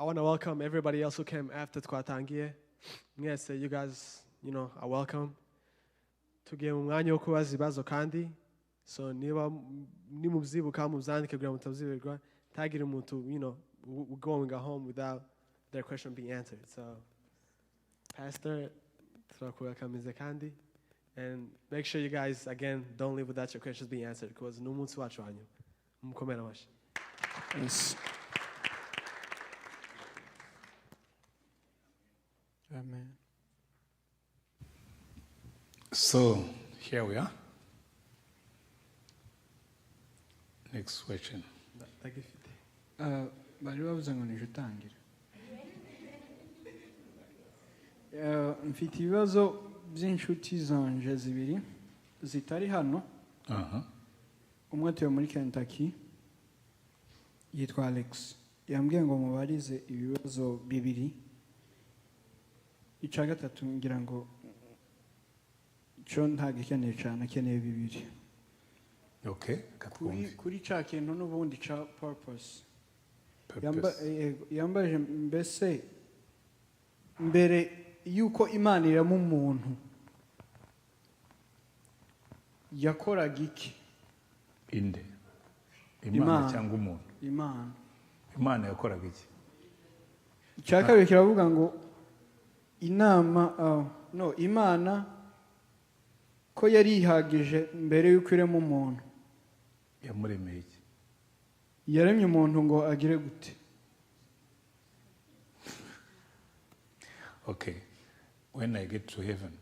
I want to welcome everybody else who came after twatangiye. Mwese, you guys, are welcome. Tugiye mu mwanya wo kubaza ibibazo kandi, so niba nimubyibuka mubyandike kugira ngo mutabyibagirwa, ntagire umuntu, going home without their question being answered. So, Pastor, turakugakamize kandi, and make sure you guys, again, don't leave without your questions being answered, because ni umunsi wacu wa nyuma. Mukomere amashyi. Yes. Amen. So here we are. Next question. Ndagifite. Bari bavuze ngo nije utangira. Mfite ibibazo by'inshuti zanje zibiri zitari hano. Umwe atuye muri Kentucky yitwa Alex. Yambwiye ngo mubarize ibibazo bibiri. Icya gatatu ngira ngo cyo ntabwo ikeneye cyane, akeneye bibiri. Okay, Kuri katwumve. Kuri cya kintu n'ubundi cya purpose. Purpose. Yambaje mbese mbere yuko Imana irema umuntu yakoraga iki? Inde? Imana Imana. cyangwa umuntu? Imana. Imana yakoraga iki? Icya kabiri kiravuga ngo inama, no, Imana ko yari yihagije mbere yuko irema umuntu. Yamuremeye iki? Yaremye umuntu ngo agire gute? Okay, when I get to heaven,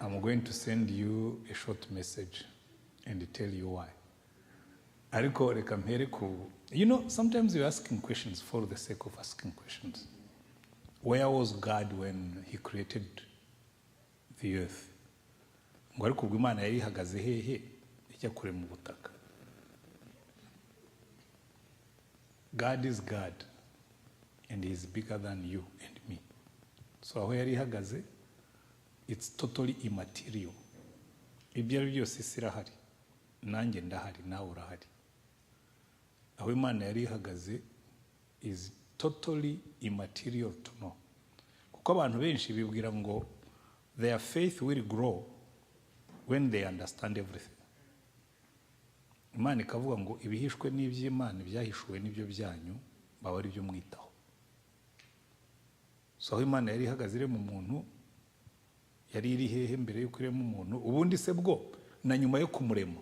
I'm going to send you a short message and tell you why. Ariko reka mpere ku, sometimes you're asking questions for the sake of asking questions. Where was God when he created the earth? Ngo ariko ubwo Imana yari ihagaze hehe ijya kurema ubutaka? God is God and he is bigger than you and me. So aho yari ihagaze, it's totally immaterial. Ibyo ari byose isi irahari, nanjye ndahari, nawe urahari. Aho Imana yari ihagaze is totally immaterial to know. Kuko abantu benshi bibwira ngo their faith will grow when they understand everything. Imana ikavuga ngo ibihishwe n'iby'Imana, ibyahishuwe n'ibyo byanyu, baba ari byo mwitaho. So aho Imana yari ihagaze irema umuntu, yari iri hehe mbere y'uko irema umuntu? Ubundi se bwo na nyuma yo kumurema,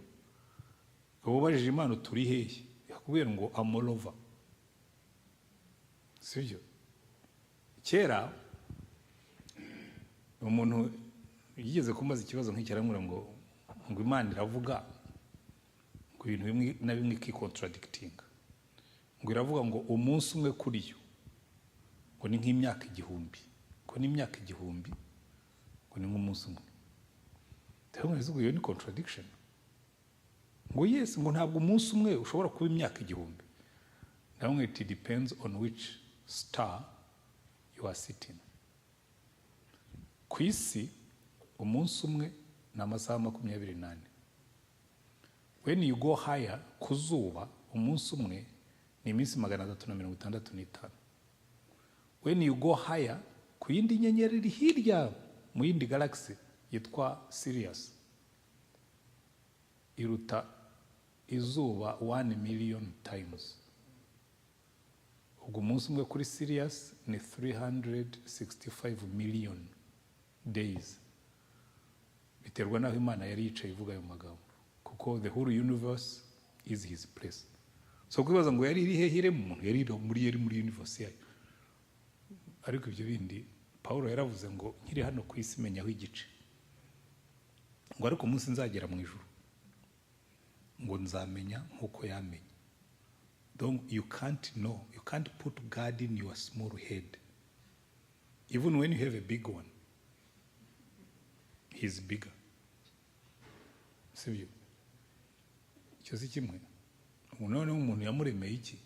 uba ubajije Imana turi hehe, yakubwira ngo I'm all over. Sibyo? Kera umuntu yigeze kumbaza ikibazo nk'iki, aramubwira ngo Imana iravuga ngo ibintu bimwe na bimwe ikikontradictinga, ngo iravuga ngo umunsi umwe kuri yo ngo ni nk'imyaka igihumbi, ngo ni imyaka igihumbi, ngo ni nk'umunsi umwe. Ndabona ngo iyo ni contradiction. Ngo yes, ngo ntabwo umunsi umwe ushobora kuba imyaka igihumbi. Ndabona it depends on which star you are sitting. Ku isi umunsi umwe ni amasaha 24. When you go higher, ku zuba umunsi umwe ni iminsi 365. When you go higher, ku yindi nyenyeri iri hirya mu yindi galaxy yitwa Sirius, iruta izuba 1 million times. Ubwo umunsi umwe kuri Sirius ni 365 million days. Biterwa n'aho Imana yari yicaye ivuga ayo magambo, kuko the whole universe is his place. So kwibaza ngo yari iri hehe irema umuntu, yari muri universe yayo. Ariko ibyo bindi Paulo yaravuze ngo nkiri hano ku isi menyaho igice, ngo ariko umunsi nzagera mu ijuru ngo nzamenya nk'uko yamenye. Donc you can't know, you can't put God in your small head. Even when you have a big one, he's bigger. Sibyo? Icyo si kimwe. Ubu noneho umuntu yamuremeye iki?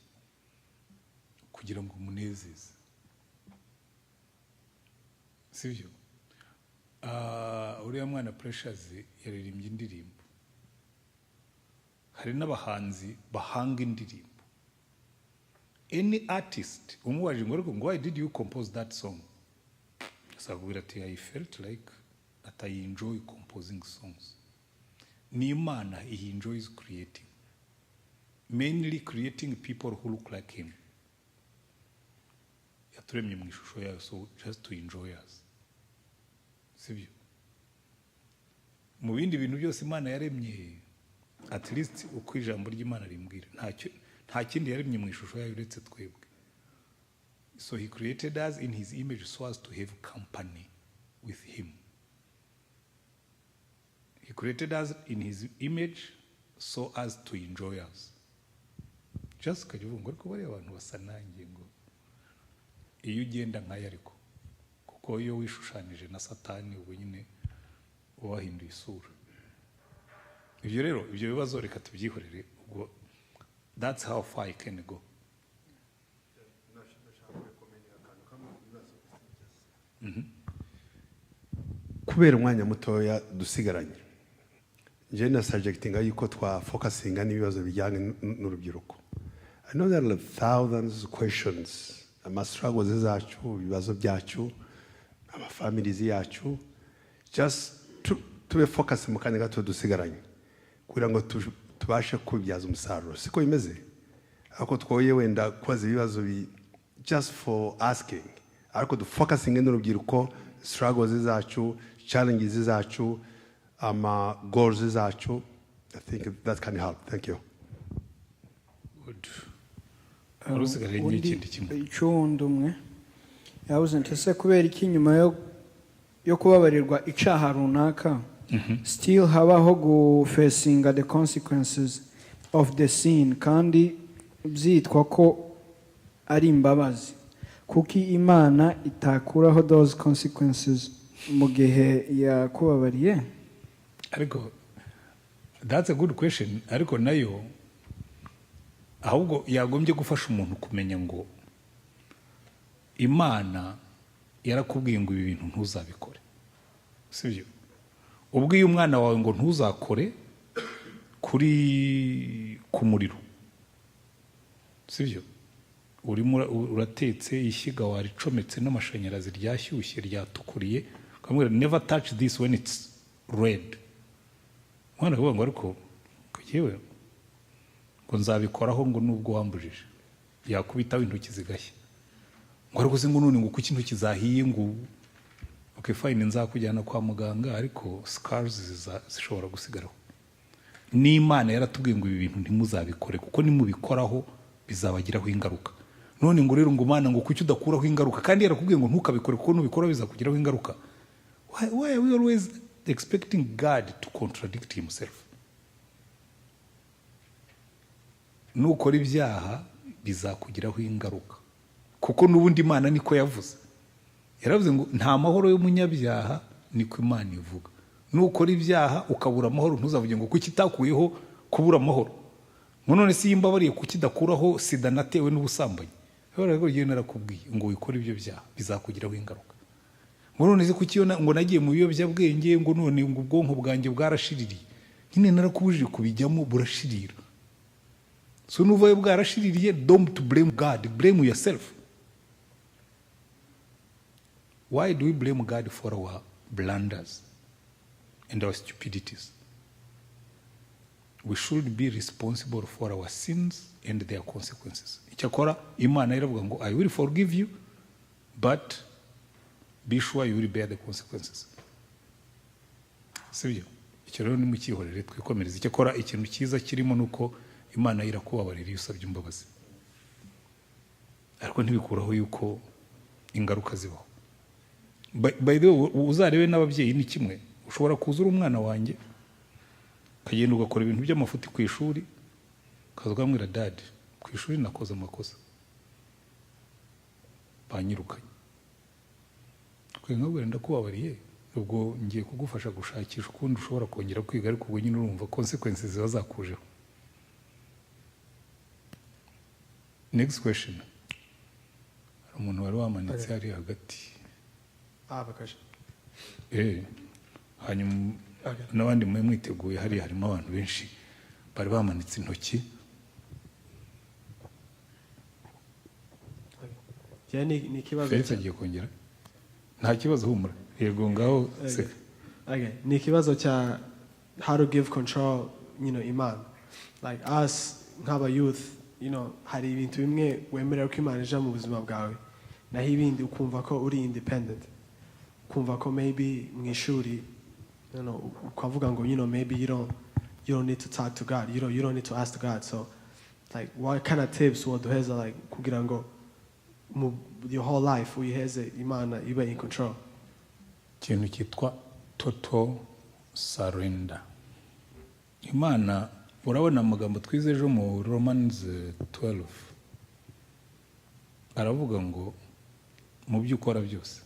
Kugira ngo umunezeze. Sibyo? Uriya mwana Precious yaririmbye indirimbo. Hari n'abahanzi bahanga indirimbo. Any artist umubajije ngo, "Ariko ngo why did you compose that song?" Azakubwira ati, "I felt like that I enjoy composing songs." Ni Imana, he enjoys creating, mainly creating people who look like him. Yaturemye mu ishusho yayo, so just to enjoy us, sibyo? Mu bindi bintu byose Imana yaremye, at least uko ijambo ry'Imana rimbwira, ntacyo, nta kindi yaremye mu ishusho yayo uretse twebwe. So he created us in his image so as to have company with him. He created us in his image so as to enjoy us. Just ukajya uvuga ngo, "Ariko bariya abantu basa nanjye," ngo iyo ugenda nkayo. Ariko kuko iyo wishushanyije na Satani, ubwo nyine uba wahinduye isura. Ibyo rero, ibyo bibazo reka tubyihorere. Ubwo that's how far I can go. Nashaka kurecommendinga akantu kamwe ku bibazo. Kubera umwanya mutoya dusigaranye, njye na suggestinga yuko twafocusinga n'ibibazo bijyanye n'urubyiruko. I know there are thousands of questions, ama struggles zacu, ibibazo byacu, amafamilies yacu. Just tube focus mu kanya gato dusigaranye kugira ngo tubashe kubibyaza umusaruro. Siko bimeze? Ariko twoye wenda kubaza ibibazo just for asking, ariko dufocusinge n'urubyiruko, struggles zacu, challenges zacu, ama goals zacu. I think that can help. Thank you. Good. Wari usigaye Undi n'ikindi kimwe. Icundi umwe yabuze nti, "Ese kubera iki nyuma yo kubabarirwa icaha runaka, still habaho gufacinga the consequences of the sin, kandi byitwa ko ari imbabazi? Kuki Imana itakuraho those consequences mu gihe yakubabariye?" Ariko that's a good question. Ariko nayo ahubwo yagombye gufasha umuntu kumenya ngo Imana yarakubwiye ngo ibi bintu ntuzabikore, sibyo? Ubwiye umwana wawe ngo ntuzakore kuri ku muriro, sibyo? Urimo uratetse, ishyiga waricometse n'amashanyarazi ryashyushye, ryatukuriye, ukamubwira, "Never touch this when it's red." Umwana akavuga ngo, "Ariko yewe," ngo, "nzabikoraho," ngo nubwo wambujije. Yakubitaho intoki zigashya, ngo, "Ariko se," ngo, "none," ngo, "kuki intoki zahiye?" Ngo, "Okay, fine, nzakujyana kwa muganga, ariko scars zishobora gusigaraho." N'Imana yaratubwiye ngo ibi bintu ntimuzabikore, kuko nimubikoraho bizabagiraho ingaruka. None ngo rero ngo, "Mana," ngo, "kuki udakuraho ingaruka kandi yarakubwiye ngo ntukabikore, kuko nubikora bizakugiraho ingaruka?" Why are we always expecting God to contradict himself? Nukora ibyaha bizakugiraho ingaruka, kuko n'ubundi Imana niko yavuze. Yaravuze ngo nta mahoro y'umunyabyaha, niko Imana ivuga. Nukora ibyaha ukabura amahoro, ntuzavuge ngo kuki itakuyeho kubura amahoro, ngo none si yimbabariye, kuki idakuraho sida natewe n'ubusambanyi? Rero rero narakubwiye ngo wikore ibyo byaha, bizakugiraho ingaruka. Ngo none se kuki iyo ngo nagiye mu biyobyabwenge, ngo none ngo ubwonko bwanjye bwarashiririye? Nyine narakubujije kubijyamo, burashirira. So nuvayo bwarashiririye, don't blame God, blame yourself. Why do we blame God for our blunders and our stupidities? We should be responsible for our sins and their consequences. Icyakora Imana iravuga ngo, "I will forgive you, but be sure you will bear the consequences." Sibyo? Icyo rero nimukihorere, twikomereze. Icyakora ikintu cyiza kirimo ni uko Imana irakubabarira iyo usabye imbabazi, ariko ntibikuraho yuko ingaruka zibaho. By the way, uzarebe n'ababyeyi ni kimwe. Ushobora kuza uri umwana wanjye, ukagenda ugakora ibintu by'amafuti ku ishuri, ukaza ukambwira, "Dad, ku ishuri nakoze amakosa, banyirukanye." Nkabwira, "Ndakubabariye, ubwo ngiye kugufasha gushakisha ukundi ushobora kongera kwiga." Ariko ubwo nyine urumva consequences ziba zakujeho. Next question. Hari umuntu wari wamanitse hari hagati. I have a question. Hanyuma n'abandi mube mwiteguye, hariya harimo abantu benshi bari bamanitse intoki. Yeah, ni ikibazo Felix agiye kongera. Nta kibazo, humura. Yego, ngaho seka. Okay. Ni ikibazo cya how to give control Imana. Like us nk'aba youth, hari ibintu bimwe wemerera ko Imana ija mu buzima bwawe, naho ibindi ukumva ko uri independent. Ukumva ko maybe mu ishuri, ukavuga ngo maybe you don't need to talk to God. You don't need to ask God. So like, what kind of tips woduheza, like, kugira ngo mu your whole life uyiheze Imana ibe in control? Ikintu cyitwa total surrender. Imana, urabona amagambo twize ejo mu Romans 12, aravuga ngo mu byo ukora byose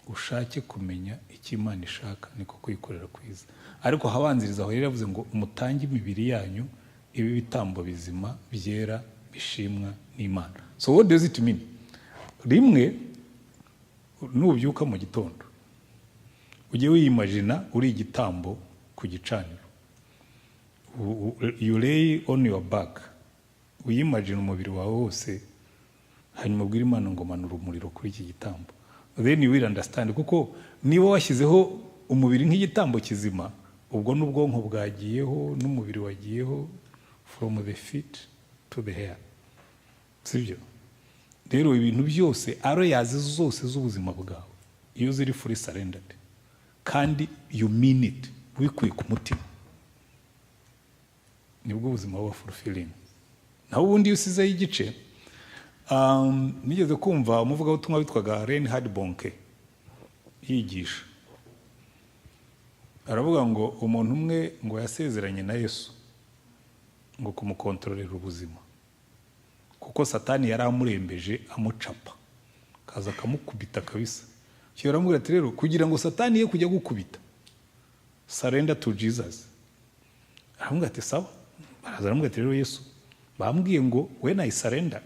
ushake kumenya icyo Imana ishaka, niko kuyikorera kwiza. Ariko habanziriza aho rero yavuze ngo mutange imibiri yanyu ibe ibitambo bizima, byera, bishimwa n'Imana. So what does it mean? Rimwe nubyuka mu gitondo, ujye wiyimagina uri igitambo ku gicaniro. You lay on your back, wiyimagine umubiri wawe wose, hanyuma ubwire Imana ngo manura umuriro kuri iki gitambo. Then you will understand, kuko niba washyizeho umubiri nk'igitambo kizima, ubwo n'ubwonko bwagiyeho n'umubiri wagiyeho, from the feet to the hair, sibyo? Rero ibintu byose, areas zose z'ubuzima bwawe, iyo ziri fully surrendered kandi you mean it, wikuye ku mutima, nibwo ubuzima buba fulfilling. Naho ubundi iyo usizeho igice, nigeze kumva umuvugabutumwa witwaga Reinhard Bonnke yigisha, aravuga ngo umuntu umwe ngo yasezeranye na Yesu ngo kumukontororera ubuzima, kuko Satani yari amurembeje, amucapa, akaza akamukubita kabisa. Icyo aramubwira ati: "Rero kugira ngo Satani ye kujya gukubita, surrender to Jesus." Aramubwira ati: "Sawa." Baraza, aramubwira ati: "Rero Yesu, bambwiye ngo when I surrender,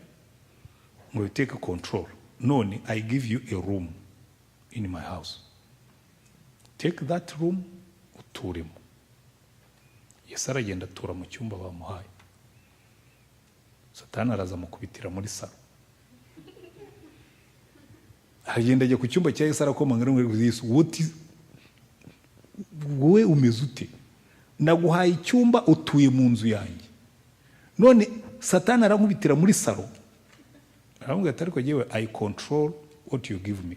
ngo you take control. None I give you a room in my house, take that room uturemo." Yesu aragenda atura mu cyumba bamuhaye. Satani araza amukubitira muri salo. Aragenda ajya ku cyumba cya Yesu, arakomanga, aramubwira: "Yesu, what is, wowe umeze ute? Naguhaye icyumba, utuye mu nzu yanjye, none Satani arankubitira muri salo." Aramubwira ati: "Ariko jyewe I control what you give me.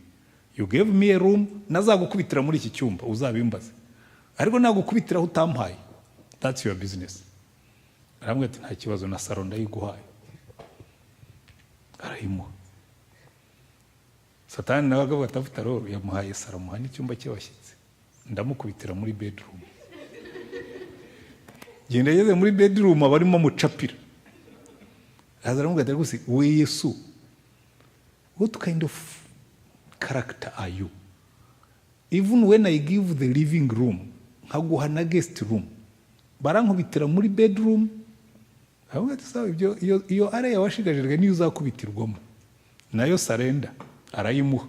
You gave me a room. Nazagukubitira muri iki cyumba uzabimbaze, ariko nagukubitira aho utampaye, that's your business." Aramubwira ati: "Nta kibazo, na salo ndayiguhaye." Arayimuha. Satani nawe akavuga ati: "Afite rero yamuhaye salo, amuha n'icyumba cy'abashyitsi, ndamukubitira muri bedroom." Genda, ageze muri bedroom aba arimo amucapira. Araza aramubwira ati: "Rwose we Yesu, what kind of character are you? Even when I give the living room, nkaguha na guest room, barankubitira muri bedroom." Aramubwira ati: "Sawa, ibyo iyo area washigajijwe niyo uzakubitirwamo, nayo surrender." Arayimuha.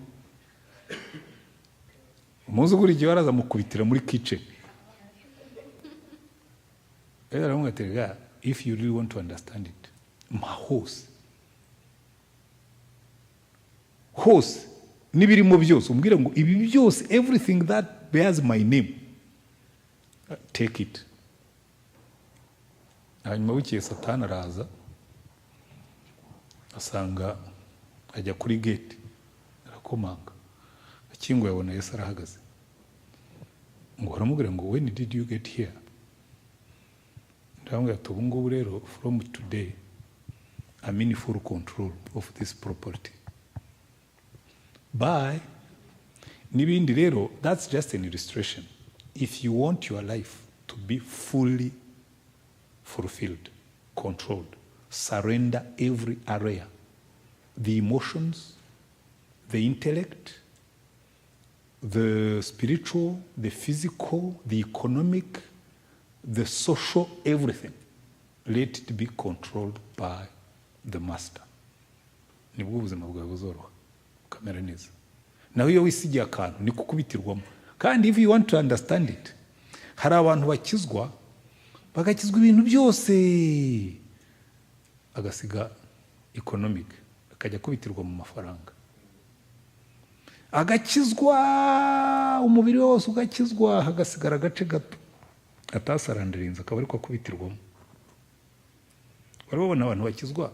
Umunsi ukurikiyeho araza amukubitira muri kitchen. Rero aramubwira ati: "Rega, if you really want to understand it, mpa hose hose n'ibirimo byose, umbwire ngo ibi byose, everything that bears my name, take it." Hanyuma bukeye Satani araza, asanga ajya kuri gate, arakomanga. Akinguye abona Yesu arahagaze. Ngo aramubwira ngo: "When did you get here?" Ndamubwira ati: "Ubu ngubu rero, from today I'm in full control of this property. Bye." N'ibindi rero, that's just an illustration. If you want your life to be fully fulfilled, controlled, surrender every area: the emotions, the intellect, the spiritual, the physical, the economic, the social, everything. Let it be controlled by the master. Nibwo ubuzima bwawe buzoroha, ukamera neza. Naho iyo wisigiye akantu, ni kukubitirwamo. Kandi if you want to understand it, hari abantu bakizwa, bagakizwa ibintu byose, agasiga economic, akajya akubitirwa mu mafaranga. Agakizwa, umubiri we wose ugakizwa, hagasigara agace gato atasurrenderinze, akaba ariko akubitirwamo. Wari wabona abantu bakizwa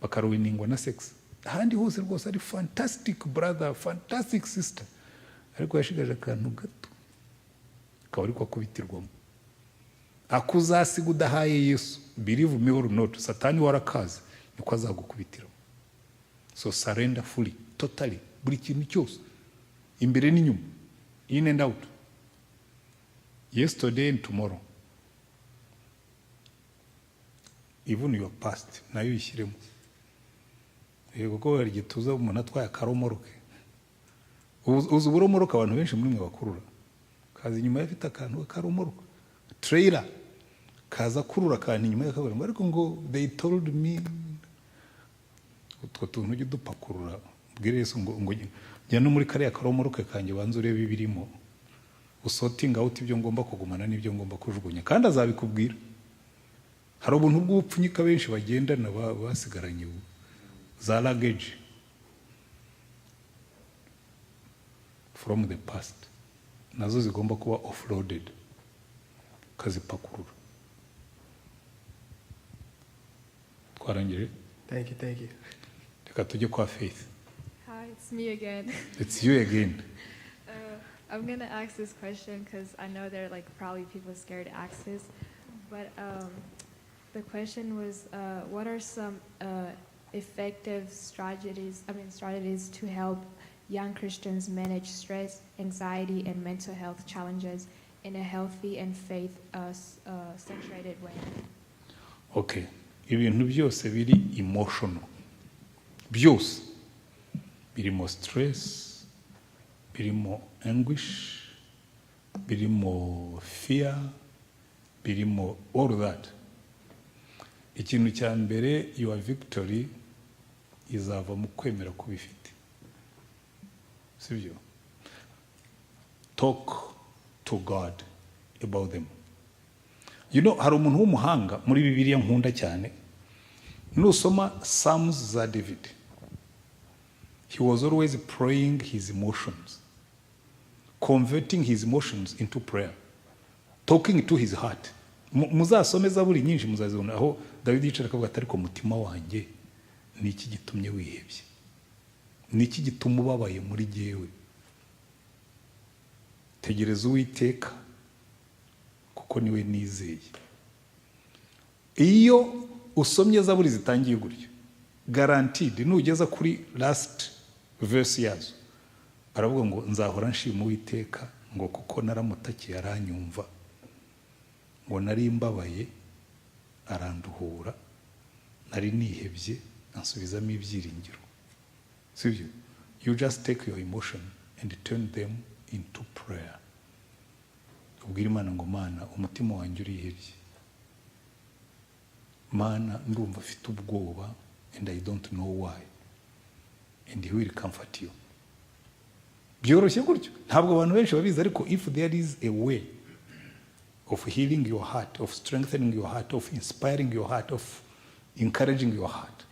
bakaruiningwa na sex? Ahandi hose rwose ari fantastic brother, fantastic sister, ariko yashigaje akantu gato, akaba ariko akubitirwamo. Akuzasiga udahaye Yesu, believe me or not, Satani warakaze niko azagukubitiramo. So surrender fully, totally, buri kintu cyose, imbere n'inyuma, in and out, yesterday and tomorrow, even your past nayo uyishyiremo. Yego, kuko hari igihe tuza umuntu atwaye akaromoroke. Uzi uburomoroke abantu benshi muri mwe bakurura, kaza inyuma ye afite akantu k'akaromoroke, trailer, kaza kurura akantu inyuma ye kavuga ngo ariko ngo they told me. Utwo tuntu ujye udupakurura, ubwire Yesu ngo jya no muri kariya karomoroke kanjye, banze urebe ibirimo, usortinga out ibyo ngomba kugumana n'ibyo ngomba kujugunya, kandi azabikubwira. Hari ubuntu bw'ubupfunyika benshi bagendana basigaranye ubu, za luggage from the past, nazo zigomba kuba offloaded, ukazipakurura. Twarangije. Thank you, thank you. Reka tujye kwa Faith. Hi, it's me again. It's you again. I'm gonna ask this question because I know there are like probably people scared to ask this, but the question was, what are some effective strategies? I mean, strategies to help young Christians manage stress, anxiety, and mental health challenges in a healthy and faith centered way. Okay, ibintu byose biri emotional, byose birimo stress, birimo anguish, birimo fear, birimo all that, ikintu cya mbere, your victory izava mu kwemera ko ubifite, sibyo? Talk to God about them. Hari umuntu w'umuhanga muri Bibiliya nkunda cyane. Nusoma Psalms za David, he was always praying his emotions, converting his emotions into prayer, talking to his heart. Muzasome zaburi nyinshi, muzazibona aho Dawidi yicara akavuga ati: "Ariko mutima wanjye, ni iki gitumye wihebye? Ni iki gituma ubabaye muri jyewe? Tegereza Uwiteka, kuko niwe nizeye." Iyo usomye zaburi zitangiye gutyo, guaranteed nugeza kuri last verse yazo, aravuga ngo: "Nzahora nshima Uwiteka," ngo "kuko naramutakiye aranyumva," ngo "nari mbabaye aranduhura, nari nihebye ansubizamo ibyiringiro." Sibyo? You just take your emotion and turn them into prayer. Ubwira Imana ngo: "Mana, umutima wanjye urihebye. Mana, ndumva afite ubwoba and I don't know why." And He will comfort you. Byoroshye gutyo. Ntabwo abantu benshi babizi, ariko if there is a way of healing your heart, of strengthening your heart, of inspiring your heart, of encouraging your heart,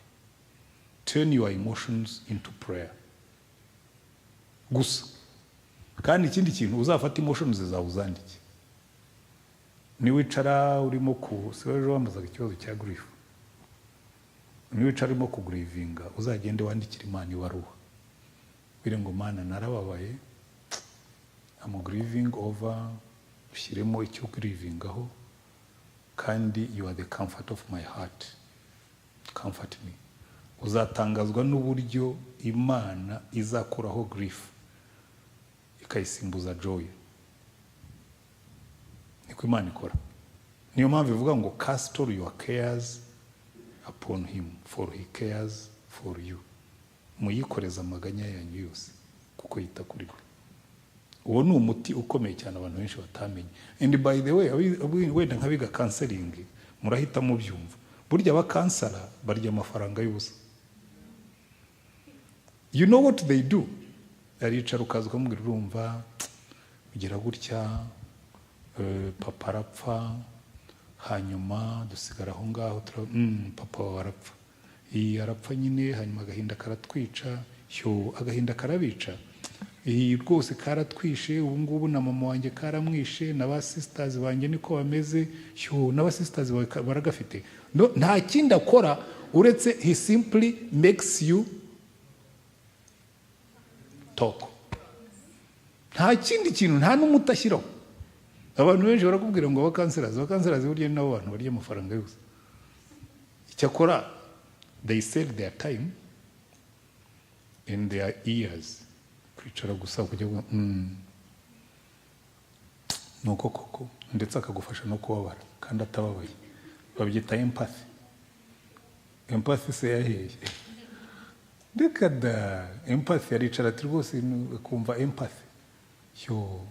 turn your emotions into prayer gusa. Kandi ikindi kintu, uzafata emotions zawe uzandike. Niwicara urimo ku si ejo wambazaga ikibazo cya grief, niwicara urimo kugrievinga, uzagende wandikire Imana ibaruwa, bire ngo: "Mana, narababaye, I'm grieving over," ushyiremo icyo grievingaho, "kandi you are the comfort of my heart, comfort me." Uzatangazwa n'uburyo Imana izakuraho grief ikayisimbuza joy. Niko Imana ikora. Niyo mpamvu ivuga ngo: "Cast all your cares upon Him, for He cares for you." Muyikoreze amaganya yanyu yose, kuko yita kuri we. Uwo ni umuti ukomeye cyane abantu benshi batamenye. And by the way, wenda nk'abiga counseling murahita mubyumva, burya abacounsellor barya amafaranga y'ubusa. You know what they do? Aricara, ukaza ukamubwira: "Urumva ugira gutya, papa arapfa, hanyuma dusigara aho ngaho." Papa wawe arapfa?" "Iyi, arapfa nyine, hanyuma agahinda karatwica." Cyo agahinda karabica. Iyi rwose karatwishe ubu ngubu, na mama wanjye karamwishe, na ba sisters banjye niko bameze. Yo, n'aba sisters bawe baragafite. No, nta kindi akora uretse he simply makes you talk. Nta kindi kintu, nta n'umuti ashyiraho. Abantu benshi barakubwira ngo abacounselors, abacounselors burya ni nabo bantu barya amafaranga yose. Icyakora they sell their time and their ears, kwicara gusa kujya Nuko koko ndetse akagufasha no kubabara kandi atababaye. Babyita empathy. Empathy se yaheye? Reka da. Empathy, aricara ati rwose akumva empathy yo,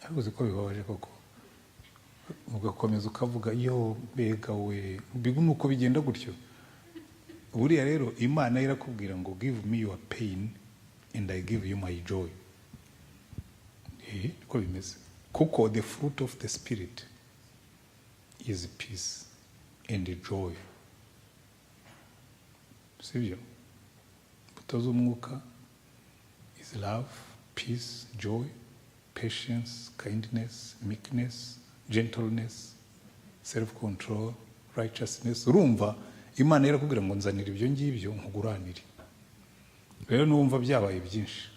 ariko uzi ko bibabaje koko, ugakomeza ukavuga yo, mbega we, bigu nuko bigenda gutyo. Buriya rero Imana irakubwira ngo "Give me your pain and I give you my joy." Niko bimeze, kuko the fruit of the Spirit is peace and joy, sibyo? Imbuto z'umwuka is love, peace, joy, patience, kindness, meekness, gentleness, self control, righteousness. Urumva Imana irakubwira ngo nzanira ibyo ngibyo nkuguranire. Rero nuwumva byabaye byinshi,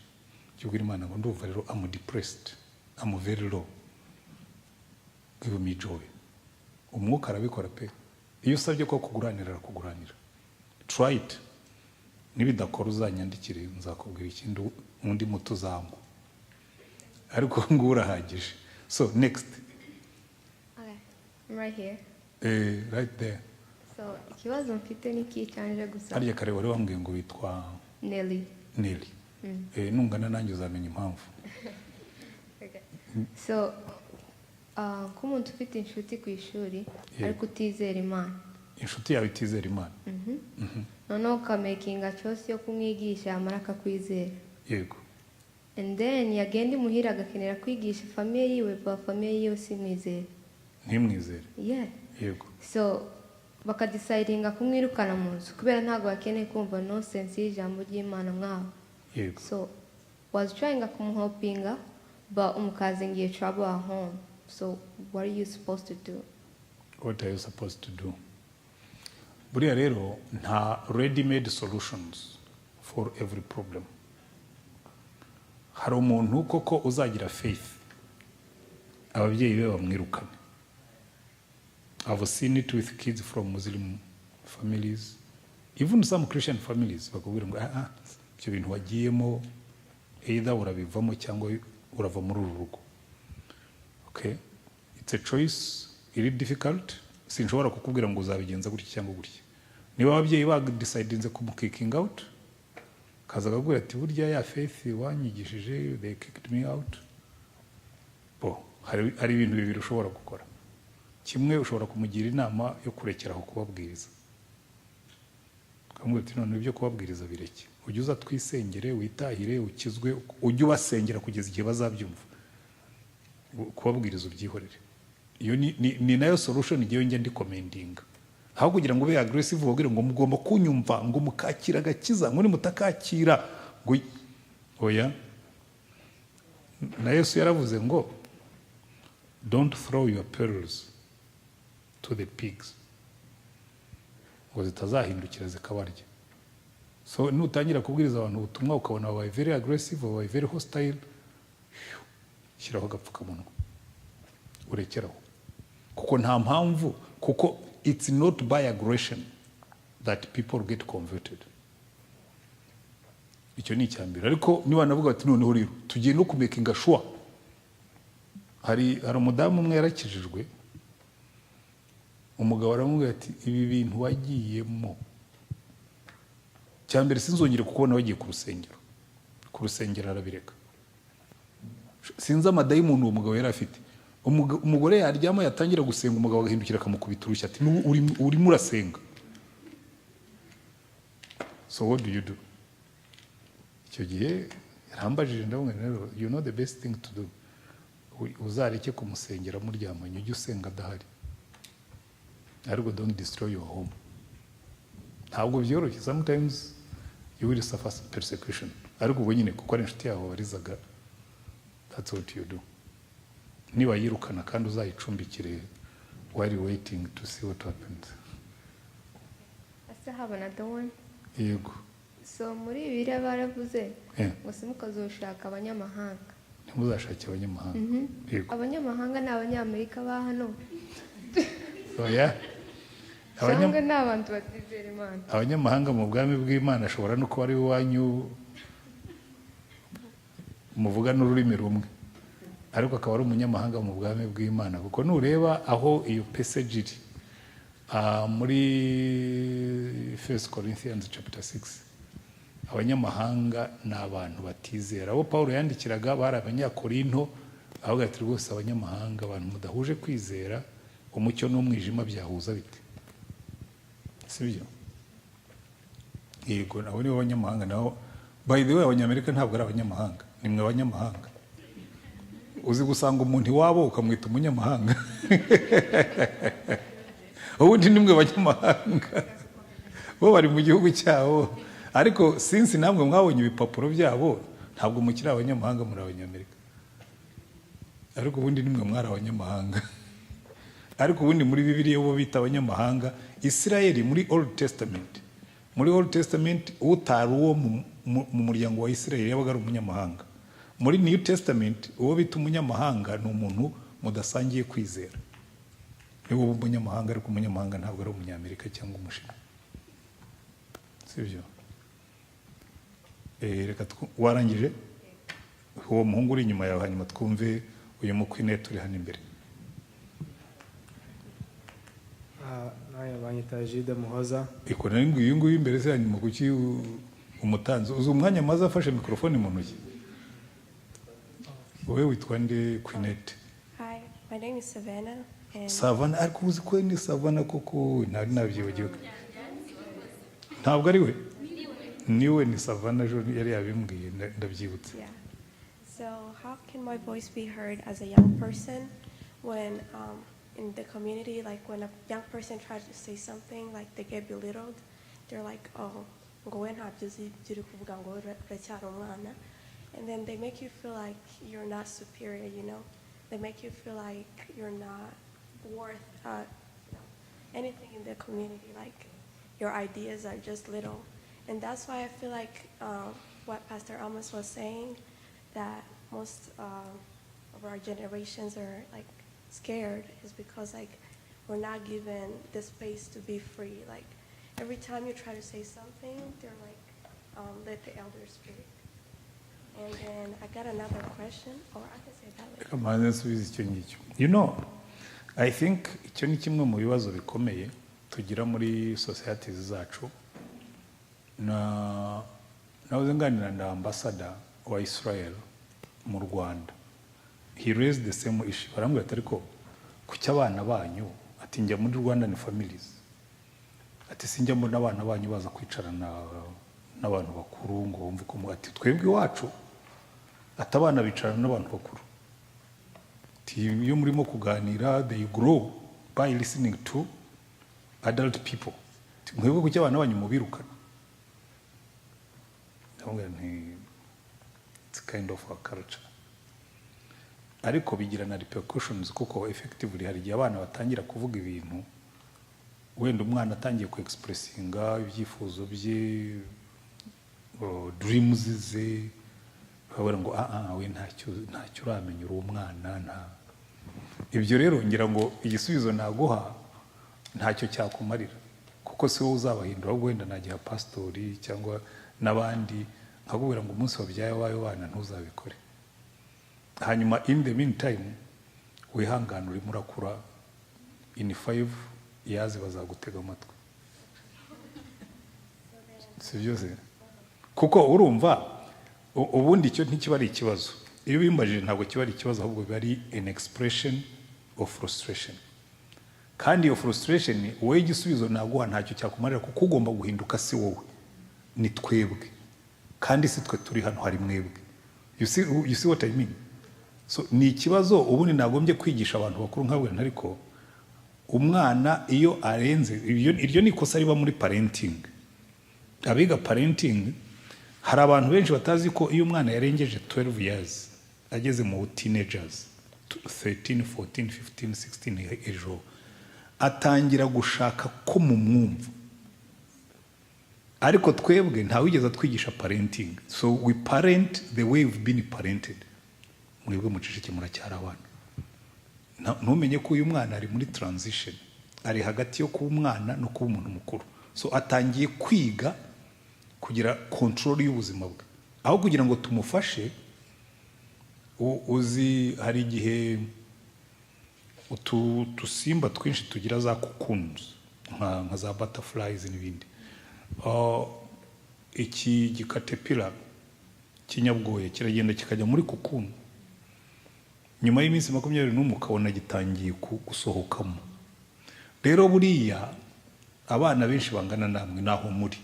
jya ubwira Imana ngo ndumva rero am depressed, am very low, give me joy. Umwuka arabikora pe. Iyo usabye ko kuguranira, arakuguranira. Try it. Nibidakora uzanyandikire, nzakubwira ikindi, undi muti uzanywa, ariko ngubu urahagije. So next. Okay, I'm right here. Right there. So ikibazo mfite ni icyanje gusa. Harya kare wari wambwiye ngo witwa? Nelly. Nelly. Nungana nanjye uzamenya impamvu. Okay. So nk'umuntu ufite inshuti ku ishuri ariko utizera Imana. Inshuti yawe itizera Imana. Noneho ukamakinga choice yo kumwigisha, yamara akakwizera. And then yagenda imuhira agakenera kwigisha famille yiwe, ba famille yiwe simwizere. Ntimwizere. Yeah. So bakadecidinga kumwirukana mu nzu kubera ntabwo bakeneye kumva nonsense y'ijambo ry'Imana mwabo. So was trying kumuhelpinga, but umucausingiye trouble at home. So what are you supposed to do? What are you supposed to do? Buriya rero nta ready made solutions for every problem. Hari umuntu koko uzagira faith, ababyeyi be bamwirukane. I've seen it with kids from Muslim families, even some Christian families, bakubwira ngo ah ah, ibyo bintu wagiyemo, either urabivamo cyangwa urava muri uru rugo. Okay, it's a choice iri difficult. Sinshobora kukubwira ngo uzabigenza gutya cyangwa gutya. Niba ababyeyi badecidinze kumukickinga out, kaza akakubwira ati burya ya faith wanyigishije, they kicked me out. Bo hari ibintu bibiri ushobora gukora. Kimwe, ushobora kumugira inama yo kurekera aho kubabwiriza, ukamubwira uti none ibyo kubabwiriza bireke, ujye uza twisengere, witahire, ukizwe, ujye ubasengera kugeza igihe bazabyumva, kubabwiriza ubyihorere. Iyo ni nayo solution ngewe njya ndirecommendinga. Aho kugira ngo ube aggressive ubabwire ngo mugomba kunyumva, ngo mukakira agakiza, ngo nimutakakira ngo oya. Na Yesu yaravuze ngo "Don't throw your pearls to the pigs," ngo zitazahindukira zikabarya. So nutangira kubwiriza abantu ubutumwa ukabona babaye very aggressive, babaye very hostile, shyiraho agapfukamunwa urekeraho, kuko nta mpamvu, kuko it's not by aggression that people get converted. Icyo ni icya mbere. Ariko niba navuga ati noneho rero tugiye no kumakinga sure. Hari umudamu umwe yarakijijwe, umugabo aramubwira ati ibi bintu wagiyemo, cya mbere sinzongere kukubona wagiye ku rusengero. Ku rusengero arabireka. Sinzi amadayimoni uwo mugabo yari afite. Umugore yaryama, yatangira gusenga, umugabo agahindukira akamukubita urushyi ati "N'ubu urimo urasenga?" So what do you do? Icyo gihe yarambajije, ndamubwira rero, you know the best thing to do, uzareke kumusengera muryamanye, ujye usenga adahari, ariko don't destroy your home. Ntabwo byoroshye. Sometimes you will suffer persecution. Ariko ubwo nyine kuko ari inshuti yawe wabarizaga, that's what you do. Niba yirukana kandi uzayicumbikire while waiting to see what happens. I still have another one. Yego. So muri Bibiliya baravuze ngo simukazoshaka abanyamahanga. Ntimuzashake abanyamahanga. Yego. Abanyamahanga ni Abanyamerika ba hano Oya. cyangwa ni abantu batizera Imana? Abanyamahanga mu bwami bw'Imana ashobora no kuba ari iwanyu muvuga n'ururimi rumwe, ariko akaba ari umunyamahanga mu bwami bw'Imana, kuko nureba aho iyo passage iri muri First Corinthians chapter 6, abanyamahanga ni abantu batizera. Abo Paul yandikiraga bari Abanyakorinto, avuga ati: "Rwose abanyamahanga, abantu mudahuje kwizera, umucyo n'umwijima byahuza bite?" Sibyo? Yego, nabo nibo banyamahanga. Nabo, by the way, Abanyamerika ntabwo ari abanyamahanga, ni mwe abanyamahanga. Uzi gusanga umuntu iwabo ukamwita umunyamahanga? Ubundi ni mwe banyamahanga, bo bari mu gihugu cyabo. Ariko since namwe mwabonye ibipapuro byabo, ntabwo mukiri abanyamahanga, muri Abanyamerika. Ariko ubundi nimwe mwari abanyamahanga. Ariko ubundi muri Bibiliya bo bita abanyamahanga Isirayeli muri Old Testament. Muri Old Testament, utari uwo mu muryango wa Isirayeli yabaga ari umunyamahanga. Muri New Testament, uwo bita umunyamahanga ni umuntu mudasangiye kwizera, niwe uba umunyamahanga. Ariko umunyamahanga ntabwo ari Umunyamerika cyangwa Umushinwa, sibyo? Reka warangije? Uwo muhungu uri inyuma yawe, hanyuma twumve uyu mukwine turi hano imbere. Nawe banyita Jide Muhoza. Iko nari ngo uyu nguyu imbere se, hanyuma kuki umutanzi uzi umwanya maze afashe mikorofone mu ntoki? Wowe witwa nde, Quinette? Hi, my name is Savannah, and Savana? Ariko uzi ko ni Savana koko, ntari nabyibagiwe. Ntabwo ari we, niwe, ni Savana. Ejo yari yabimbwiye, ndabyibutse. Yeah. So, how can my voice be heard as a young person when in the community, like when a young person tries to say something, like they get belittled? They're like, "Oh, ngo we ntabyo uzi ibyo uri kuvuga, ngo uracyari umwana." And then they make you feel like you're not superior. They make you feel like you're not worth anything in the community, like your ideas are just little. And that's why I feel like what Pastor Amos was saying, that most of our generations are like scared, is because like we're not given the space to be free. Like every time you try to say something, they're like, "Let the elders speak." And then I got another question, or I can say that later. Reka mbanze nsubize icyo ngicyo. I think icyo ni kimwe mu bibazo bikomeye tugira muri societies zacu. Na nahoze nganira na ambassador wa Israel mu Rwanda, he raised the same issue. Barambwira ati: "Ariko kuki abana banyu," ati, "njya muri Rwandan families," ati, "sinjya mbona abana banyu baza kwicarana n'abantu bakuru ngo bumve uko ati twebwe iwacu," ati, "abana bicarana n'abantu bakuru." Ati: "Iyo murimo kuganira, they grow by listening to adult people." Ati: "Mwebwe kuki abana banyu mubirukana?" Ndamubwira nti: "It's kind of a culture." Ariko bigira na repercussions, kuko effectively hari igihe abana batangira kuvuga ibintu, wenda umwana atangiye ku expressinga ibyifuzo bye, dreams ze, bakabwira ngo: "Ah ah, we ntacyo uramenya, uri umwana, nta." Ibyo rero ngira ngo igisubizo naguha ntacyo cyakumarira, kuko si wowe uzabahindura. Ahubwo wenda nagiha pasitori cyangwa n'abandi, nkakubwira ngo umunsi wabyaye abawe bana ntuzabikore. Hanyuma in the meantime wihangane, urimo urakura, in 5 years bazagutega amatwi, si byose? Kuko urumva ubundi icyo ntikiba ari ikibazo. Iyo ubimbajije, ntabwo kiba ari ikibazo, ahubwo biba ari an expression of frustration. Kandi iyo frustration, wowe igisubizo naguha ntacyo cyakumarira, kuko ugomba guhinduka si wowe, ni twebwe. Kandi si twe turi hano, hari mwebwe. You see what I mean? So ni ikibazo ubundi nagombye kwigisha abantu bakuru, nkabwira, ariko umwana iyo arenze iryo ni ikosa riba muri parenting. Abiga parenting, Hari abantu benshi batazi ko iyo umwana yarengeje 12 years, ageze mu teenagers, 13, 14, 15, 16 ejo, atangira gushaka ko mumwumva. Ariko twebwe ntawigeze atwigisha parenting, so we parent the way we've been parented. Mwebwe muceceke, muracyari abana. Ntumenye ko uyu mwana ari muri transition, ari hagati yo kuba umwana no kuba umuntu mukuru. So atangiye kwiga kugira control y'ubuzima bwe. Aho kugira ngo tumufashe, uzi hari igihe utu tusimba twinshi tugira za cocoons, nka za butterflies n'ibindi. Iki gicaterpillar kinyabwoya kiragenda kikajya muri cocoon, nyuma y'iminsi 21 ukabona gitangiye gusohokamo. Rero buriya abana benshi bangana namwe naho muri,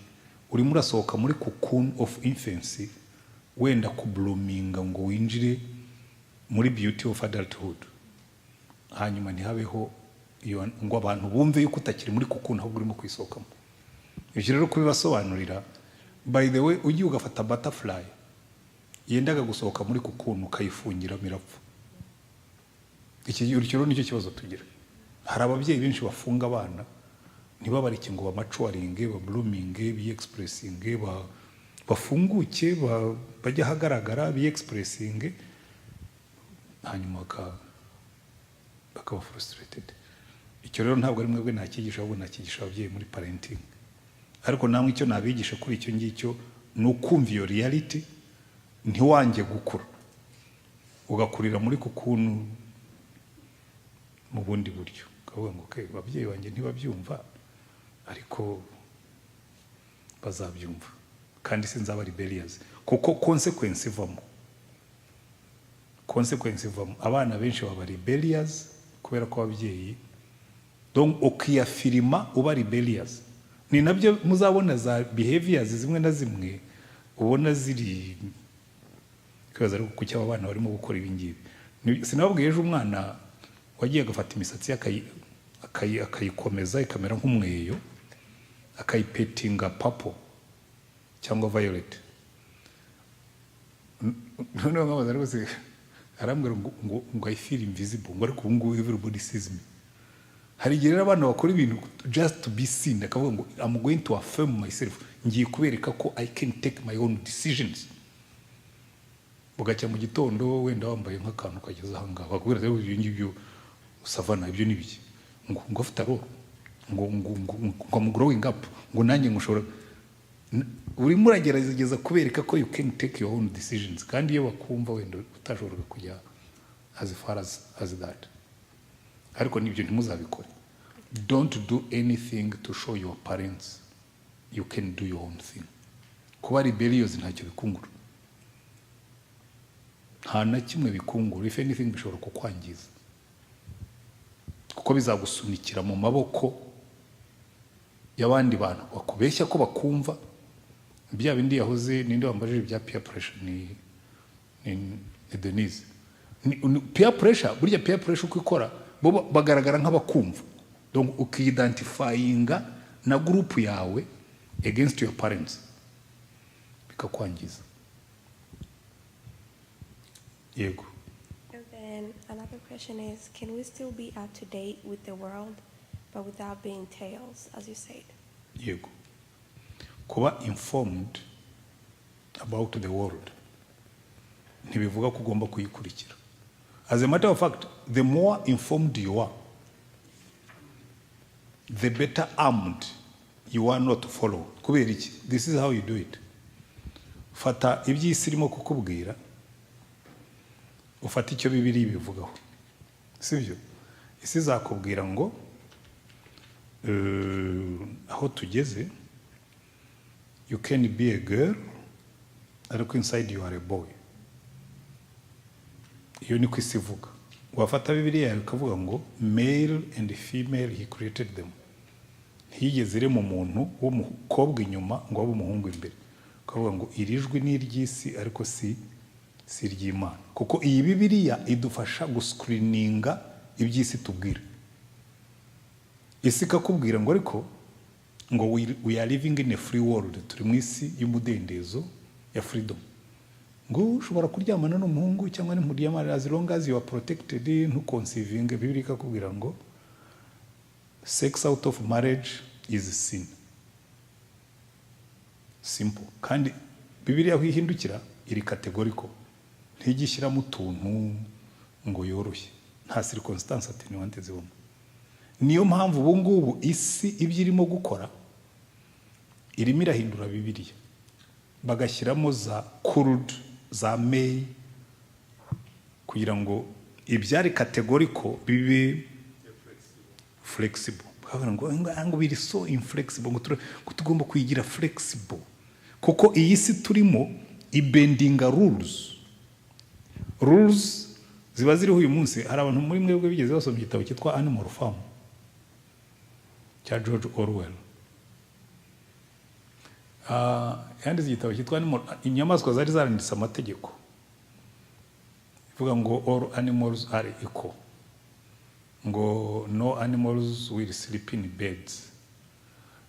urimo urasohoka muri cocoon of infancy, wenda kubloominga ngo winjire muri beauty of adulthood, hanyuma ntihabeho iyo ngo abantu bumve yuko utakiri muri cocoon, ahubwo urimo kwisohokamo. Ibyo rero kubibasobanurira, by the way, ugiye ugafata butterfly yendaga gusohoka muri cocoon ukayifungiramo, irapfa. Iki rero nicyo kibazo tugira. Hari ababyeyi benshi bafunga abana, ntibabareke ngo bamaturinge, babloominge, biexpressinge, bafunguke, bajye ahagaragara, biexpressinge, hanyuma bakaba frustrated. Icyo rero ntabwo ari mwebwe nakigisha, ahubwo nakigisha ababyeyi muri parenting. Ariko namwe icyo nabigisha kuri icyo ngicyo ni ukumva iyo reality, ntiwange gukura ugakurira muri cocoon mu bundi buryo, ukavuga ngo: "Okay, ababyeyi banjye ntibabyumva, ariko bazabyumva, kandi sinzaba rebellious." Kuko consequence ivamo, abana benshi baba rebellious kubera ko ababyeyi, donc ukiyaffirma uba rebellious. Ni nabyo muzabona za behaviors zimwe na zimwe ubona ziri kwibaza: ariko kuki aba bana barimo gukora ibi ngibi? Sinababwiye ejo umwana wagiye agafata imisatsi ye akayikomeza ikamera nk'umweyo, akayipaintinga purple cyangwa violet? Noneho nkabaza rwose, arambwira ngo "I feel invisible," ngo ariko ubu ngubu everybody sees me. Hari igihe rero abana bakora ibintu just to be seen, akavuga ngo: "I'm going to affirm myself, ngiye kubereka ko I can take my own decisions." Bugacya mu gitondo wenda wambaye nk'akantu kageze aha ngaha, bakubwira rero: "Ibyo ngibyo savana, ibyo ni biki?" Ngo afite aro ngo "I'm growing up," ngo nanjye ngo ushobora urimo uragerageza kubereka ko you can take your own decisions. Kandi iyo bakumva, wenda utashoboraga kujya as far as that. Ariko nibyo, ntimuzabikore. Don't do anything to show your parents you can do your own thing. Kuba rebellious ntacyo bikungura, nta na kimwe bikungura. If anything, bishobora kukwangiza, kuko bizagusunikira mu maboko y'abandi bantu bakubeshya ko bakumva. Bya bindi yahoze, ninde wambajije ibya peer pressure? Ni Denise. Ni peer pressure. Burya peer pressure uko ikora, bo bagaragara nk'abakumva, donc ukidentifyinga na group yawe against your parents, bikakwangiza. Yego. And then another question is, can we still be up to date with the world, but without being tails, as you said? Yego. Kuba informed about the world ntibivuga ko ugomba kuyikurikira. As a matter of fact, the more informed you are, the better armed you are not to follow. Kubera iki? This is how you do it: fata iby'isi irimo kukubwira, ufate icyo Bibiliya ibivugaho, sibyo? Isi izakubwira ngo aho tugeze you can be a girl, ariko inside you are a boy. Iyo niko isi ivuga. Wafata Bibiliya yawe ikavuga ngo: "Male and female he created them." Ntiyigeze irema umuntu w'umukobwa inyuma ngo abe umuhungu imbere. Ukavuga ngo iri jwi ni iry'isi, ariko si iry'Imana, kuko iyi Bibiliya idufasha guscreeninga iby'isi tubwira. Isi ikakubwira ngo ariko ngo we are living in a free world, turi mu isi y'umudendezo. Ya freedom, ngo ushobora kuryamana n'umuhungu cyangwa ntimuryamana as long as you are protected, ntuconceivinge. Bibiliya ikakubwira ngo sex out of marriage is sin, simple. Kandi Bibiliya aho ihindukira iri categorical, ntigishyiramo utuntu ngo yoroshye, nta circumstance atténuante zibamo. Niyo mpamvu ubu ngubu isi ibyo irimo gukora, irimo irahindura Bibiliya, bagashyiramo za could, za may, kugira ngo ibyari categorical bibe flexible. Bakavuga ngo biri so inflexible, ngo tugomba kuyigira flexible, kuko iyi si turimo ibendinga rules. Rules ziba ziriho uyu munsi. Hari abantu muri mwebwe bigeze basoma igitabo cyitwa Animal Farm cya George Orwell? Yanditse igitabo cyitwa Animal. Inyamaswa zari zaranditse amategeko ivuga ngo all animals are equal, ngo no animals will sleep in beds.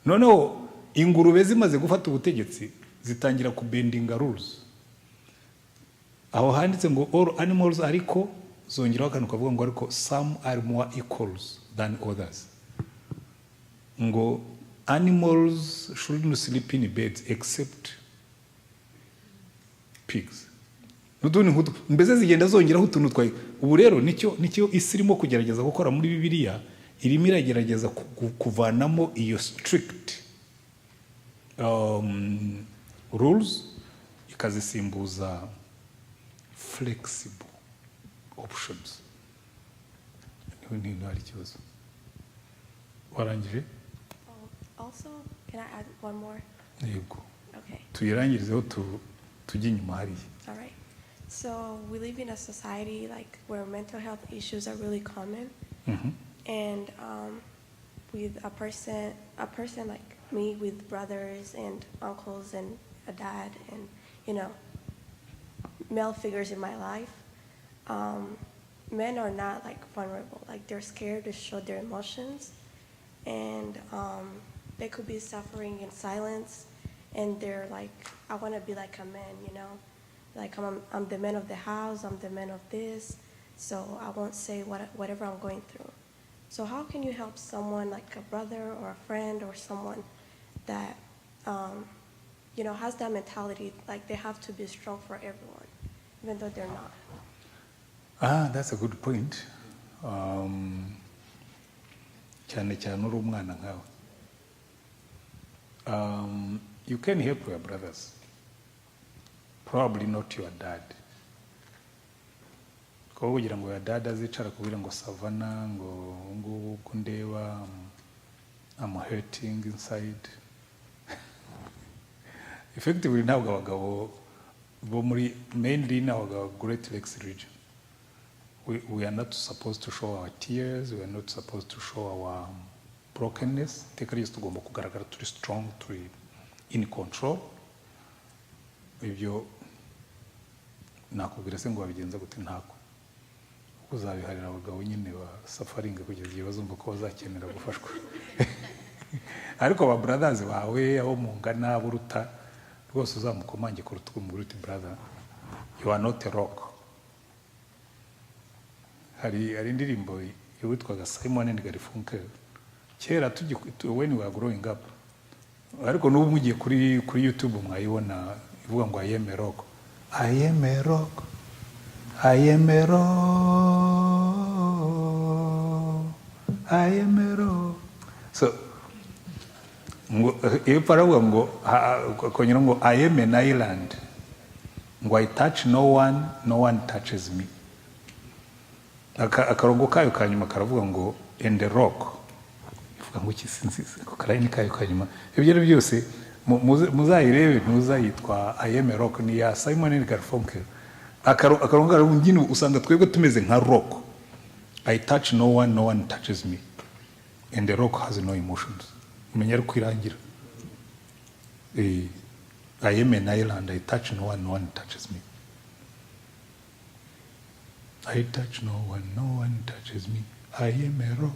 Noneho ingurube zimaze gufata ubutegetsi, zitangira kubendinga rules. Aho handitse ngo all animals, ariko zongeraho akantu kavuga ngo ariko some are more equals than others, ngo animals shouldn't sleep in beds except pigs, n'utundi nk'utu. Mbese zigenda zongeraho utuntu twa. Ubu rero nicyo isi irimo kugerageza gukora muri Bibiliya. Irimo iragerageza kuvanamo iyo strict rules, ikazisimbuza flexible options. Niho hari ikibazo. Warangije? Oh, also, can I add one more? Yego. Okay. Tuyirangirizeho, tujye inyuma hariya. All right. So we live in a society like where mental health issues are really common, and with a person like me, with brothers and uncles and a dad, and male figures in my life, men are not like vulnerable. Like, they're scared to show their emotions, and they could be suffering in silence, and they're like, "I want to be like a man. Like, I'm the man of the house, I'm the man of this, so I won't say whatever I'm going through." So how can you help someone like a brother or a friend or someone that has that mentality, like they have to be strong for everyone, even though they're not? Ah, that's a good point. Cyane cyane uri umwana nkawe. You can help your brothers, probably not your dad. Kuko kugira ngo your dad azicara kubwira ngo Savana, ngo ngubu uko ndeba, I'm hurting inside. Effectively, ntabwo abagabo bo muri, mainly in our Great Lakes region, we are not supposed to show our tears, we are not supposed to show our brokenness. Iteka ryose tugomba kugaragara turi strong, turi in control. Ibyo nakubwira se ngo wabigenza gute? Ntako uzabiharira abagabo nyine ba sufferinga kugeza igihe bazumva ko bazakenera gufashwa. Ariko aba brothers bawe, abo mungana, abo uruta, rwose uzamukomange ku rutugu, umubwire uti: "Brother, you are not a rock." Hari indirimbo witwaga Simon and Garfunkel kera when we were growing up, ariko n'ubu mugiye kuri YouTube mwayibona, ivuga ngo "I am a rock, I am a rock, I am a rock, I am a rock." So ngo hepfo aravuga ngo akongera ngo "I am an island," ngo "I touch no one, no one touches me." Akarongo kayo ka nyuma karavuga ngo "and the rock", ivuga ngo iki? Sinzi ako kaline kayo ka nyuma. Ibyo ari byo byose, muzayirebe, ntuzayitwa "I am a rock", ni ya Simon and Garfunkel. Akarongo karavuga nyine usanga twebwe tumeze nka rock: "I touch no one, no one touches me, and the rock has no emotions." Umenya ari kwirangira. "I am an island, I touch no one, no one touches me. I touch no one, no one touches me. I am a rock."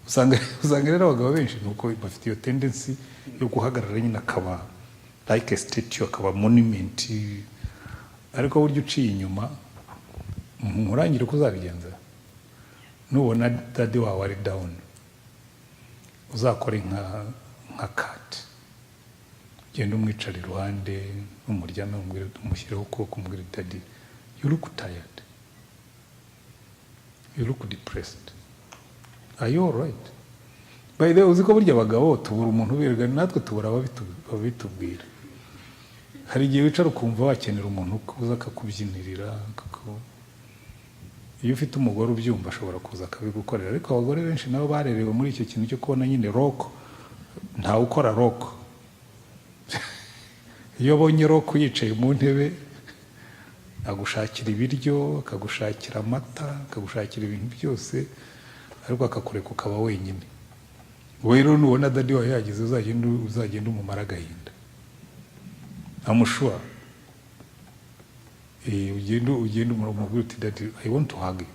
Usanga rero abagabo benshi nuko bafite iyo tendency yo guhagarara nyine akaba Like a statue, akaba monument. Ariko burya uciye inyuma, nkurangire uko uzabigenza. Nubona daddy wawe ari down, uzakore nka cat, ugende umwicara iruhande, umuryame, umubwire, umushyireho ukuboko, umubwire: "Daddy, you look tired, you look depressed, are you alright?" By the way, uzi ko burya abagabo tubura umuntu uberwa, natwe tubura ababitubwira. Hari igihe wicara ukumva wakenera umuntu uza akakubyinirira. Iyo ufite umugore ubyumva, ashobora kuza akabigukorera. Ariko abagore benshi nabo barerewe muri icyo kintu cyo kubona nyine rock. Ntawe ukora rock. Iyo abonye rock yicaye mu ntebe, agushakira ibiryo, akagushakira amata, akagushakira ibintu byose, ariko akakureka ukaba wenyine. Wowe rero nubona daddy wawe yagize, uzagenda umumara agahinda amushuwa. Ugenda umubwira uti: "Daddy, I want to hug you."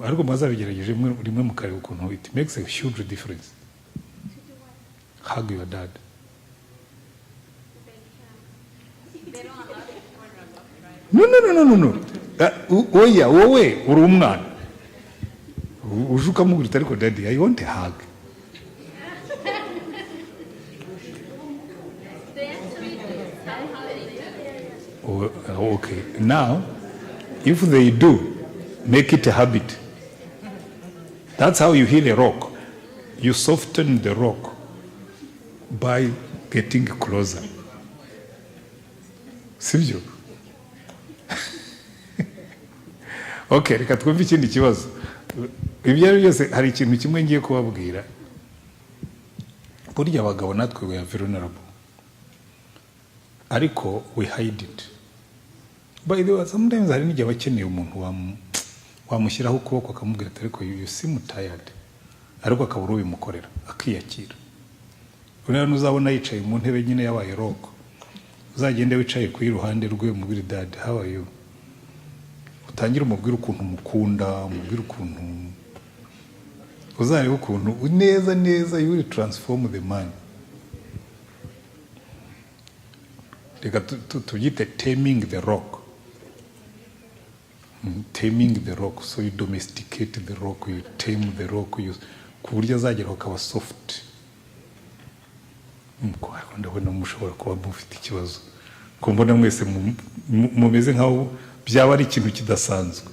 Ariko mwazabigerageje rimwe mukareba ukuntu it makes a huge difference. Hug your dad. No. Oya, wowe uri umwana, uje ukamubwira uti: "Ariko daddy, I want a hug." They actually do. Somehow they do. Oh, okay. Now, if they do, make it a habit. That's how you heal a rock. You soften the rock by getting closer. Sibyo? Okay, reka twumve ikindi kibazo. Ibyo ari byo byose, hari ikintu kimwe ngiye kubabwira. Burya abagabo natwe we are vulnerable. Ariko we hide it. By the way, sometimes hari n'igihe aba akeneye umuntu wamushyiraho ukuboko, akamubwira ati: "Ariko you seem tired," ariko akabura ubimukorera, akiyakira. Rero nuzabona yicaye mu ntebe nyine yabaye rock, uzagende wicaye ku iruhande rwe, umubwire: "Dad, how are you?" Utangire umubwire ukuntu umukunda, umubwire ukuntu, uzarebe ukuntu neza neza you will transform the man. Reka tubyite taming the rock. Taming the rock. So you domesticate the rock, you tame the rock, you, ku buryo azagera akaba soft. Ariko ndabona mushobora kuba mufite ikibazo, ko mbona mwese mumeze nkaho byaba ari ikintu kidasanzwe.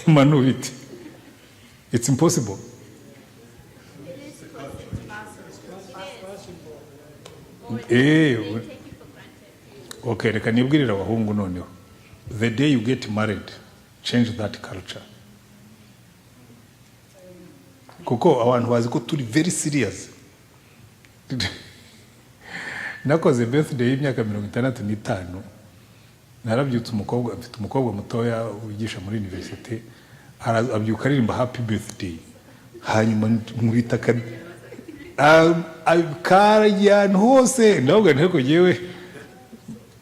Manu, bite? It's impossible. Okay, reka nibwirire abahungu noneho. The day you get married, change that culture, kuko abantu bazi ko turi very serious. Nakoze birthday y'imyaka 65, narabyutse, umukobwa, mfite umukobwa mutoya wigisha muri université, abyuka aririmba happy birthday, hanyuma nkubita karajya ahantu hose. Ndavuga nti: "Ariko jyewe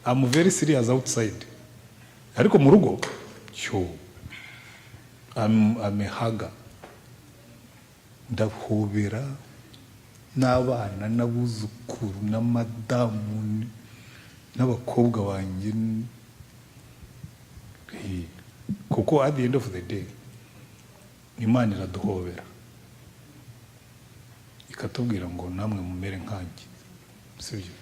I'm very serious outside, ariko mu rugo cyo I'm a hugger." Ndahobera n'abana n'abuzukuru na madamu n'abakobwa banjye. Kuko at the end of the day, Imana iraduhobera ikatubwira ngo: "Namwe mumere nkanjye." Sibyo?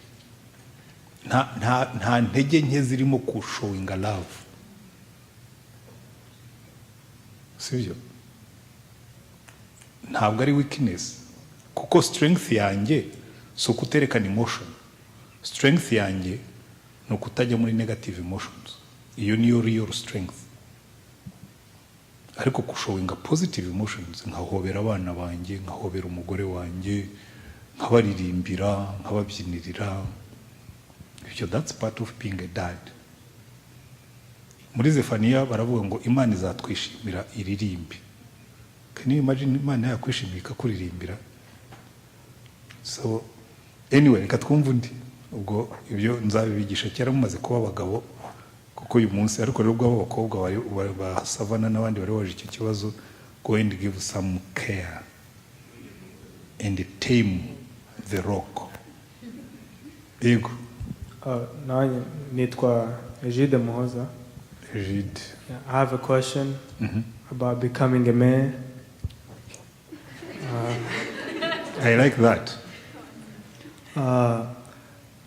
Nta ntege nke zirimo kushowinga love, sibyo? Ntabwo ari weakness, kuko strength yanjye si ukuterekana emotion. Strength yanjye ni ukutajya muri negative emotions. Iyo niyo real strength. Ariko kushowinga positive emotions, nkahobera abana banjye, nkahobera umugore wanjye, nkabaririmbira, nkababyinirira, ibyo that's part of being a dad. Muri Zefaniya baravuga ngo Imana izatwishimira iririmbe. Can you imagine Imana yakwishimiye ikakuririmbira? So anyway, reka twumve undi. Ubwo ibyo nzabibigisha kera mumaze kuba abagabo, kuko uyu munsi ariko rero ubwo abo bakobwa ba Savana n'abandi bari baje icyo kibazo, go and give some care and tame The Rock. Yego. Nanjye nitwa Egide Muhoza. Egide. Yeah, I have a question about becoming a man. I like that.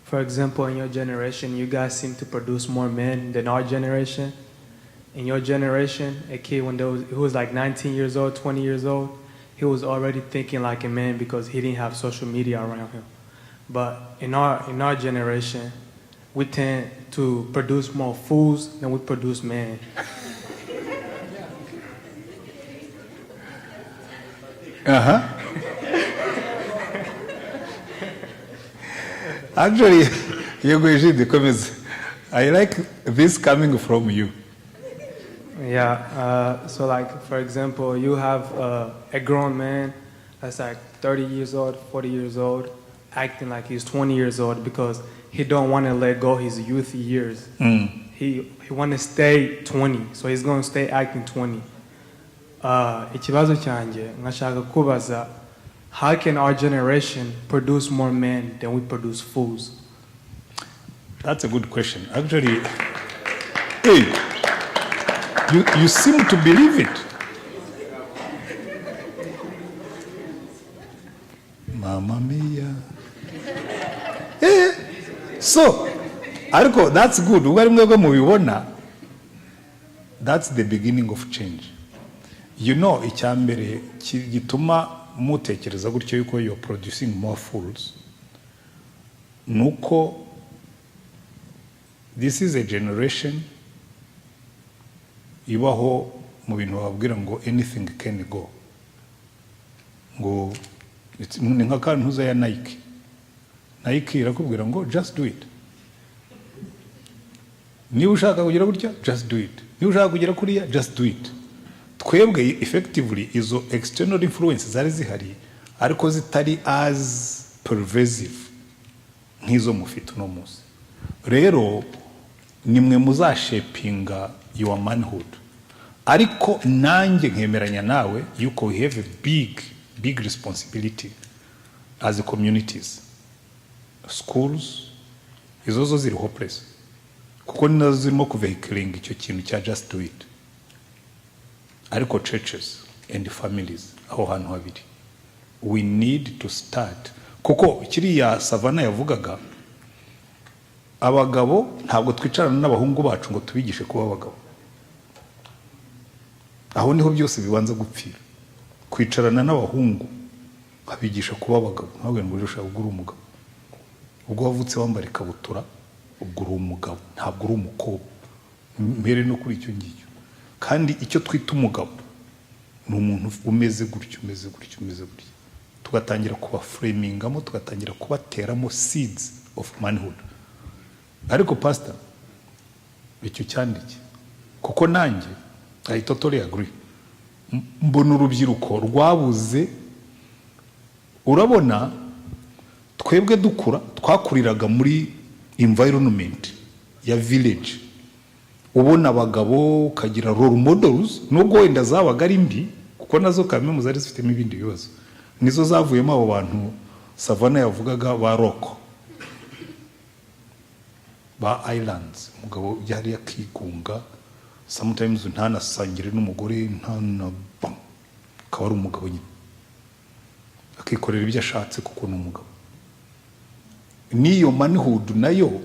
For example, in your generation, you guys seem to produce more men than our generation. In your generation, a kid when he was like 19 years old, 20 years old, he was already thinking like a man because he didn't have social media around him. But in our generation, we tend to produce more fools than we produce men. Actually, yego Egide, komeza. I like this coming from you. Yeah. So like for example, you have a grown man that's like 30 years old, 40 years old, acting like he's 20 years old because he don't want to let go his youth years. He want to stay 20, so he's gonna stay acting 20. Ikibazo cyanjye nkashaka kubaza, how can our generation produce more men than we produce fools? That's a good question. Actually, hey, you seem to believe it. Mamma mia. So, ariko that's good. Ubwo ari mwebwe mubibona, that's the beginning of change. Icya mbere gituma mutekereza gutyo yuko you're producing more fools, nuko this is a generation ibaho mu bintu bababwira ngo anything can go, ngo ni nka kantuza ya Nike. Nike irakubwira ngo just do it. Niba ushaka kugira gutya, just do it. Niba ushaka kugera kuriya, just do it. Twebwe effectively izo external influence zari zihari, ariko zitari as pervasive nk'izo mufite uno munsi. Rero nimwe muzashapinga your manhood. Ariko nanjye nkemeranya nawe yuko we have a big, big responsibility as communities. Schools izo zo ziri hopeless, kuko ni nazo zirimo kuvehiclinga icyo kintu cya just do it. Ariko churches and families, aho hantu habiri we need to start, kuko kiriya Savana yavugaga, abagabo ntabwo twicarana n'abahungu bacu ngo tubigishe kuba abagabo. Aho niho byose bibanza gupfira. Kwicarana n'abahungu nkabigisha kuba abagabo, ntabwo ngo ushaka uri umugabo ubwo wavutse wambara ikabutura, ubwo uri umugabo, ntabwo uri umukobwa. Mbere no kuri icyo ngicyo. Kandi icyo twita umugabo ni umuntu umeze gutyo, umeze gutyo, umeze gutyo. Tugatangira kubaframingamo, tugatangira kubateramo seeds of manhood. Ariko pastor, icyo cyandike, kuko nanjye I totally agree. Mbona urubyiruko rwabuze. Urabona twebwe dukura twakuriraga muri environment ya village, ubona abagabo, ukagira role models, nubwo wenda zabaga ari mbi, kuko nazo kamwe zari zifitemo ibindi bibazo. Nizo zavuyemo abo bantu Savana yavugaga ba Rock, ba islands. Umugabo ujya hariya akigunga, sometimes ntanasangire n'umugore, ntana, akaba ari umugabo nyine, akikorera ibyo ashatse kuko ni umugabo. N'iyo manhood nayo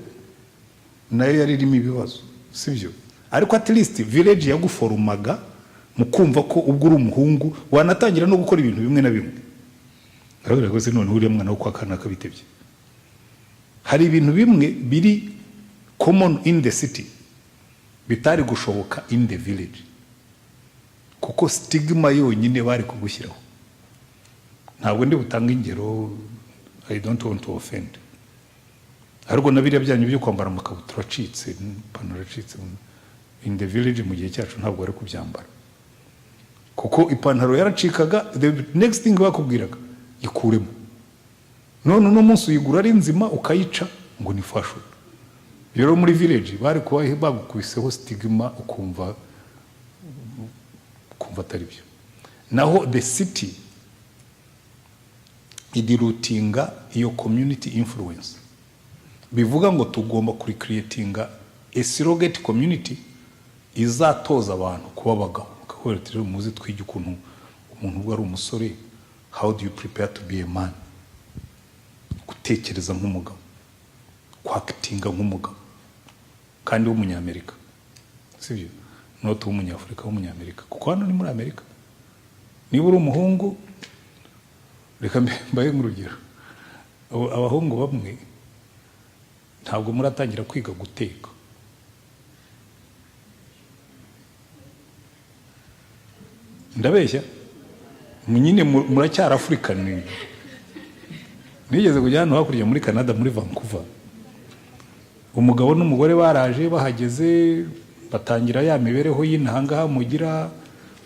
yari irimo ibibazo, sibyo? Ariko at least village yaguformaga mu kumva ko ubwo uri umuhungu wanatangira no gukora ibintu bimwe na bimwe. Aravuga rwose, noneho uriya mwana wo kwa kanaka bitebye. Hari ibintu bimwe biri common in the city bitari gushoboka in the village, kuko stigma yonyine bari kugushyiraho. Ntabwo ndi butange ingero, I don't want to offend. Ariko na biriya byanyu byo kwambara amakabutura acitse, ipantaro acitse, in the village mu gihe cyacu ntabwo bari kubyambara, kuko ipantaro yaracikaga, the next thing bakubwiraga ikuremo. None uno munsi uyigura ari nzima ukayica ngo ni fashion. Rero muri village bari kuba bagukubiseho stigma, ukumva atari byo. Naho the city Idilutinga iyo community influence. Bivuga ngo tugomba kurecreatinga a surrogate community izatoza abantu kuba abagabo. Bakakubwira ati: "Rero muze twige ukuntu umuntu ubwo ari umusore, how do you prepare to be a man, gutekereza nk'umugabo, kwactinga nk'umugabo kandi w'Umunyamerika, sibyo? Not w'Umunyafurika, w'Umunyamerika, kuko hano ni muri Amerika. Niba uri umuhungu, reka mbahe nk'urugero. Abahungu bamwe ntabwo muratangira kwiga guteka. Ndabeshya? Nyine muracyari Afurikani. Nigeze kujya hano hakurya muri Canada, muri Vancouver. Umugabo n'umugore baraje, bahageze batangira ya mibereho y'inahangaha mugira.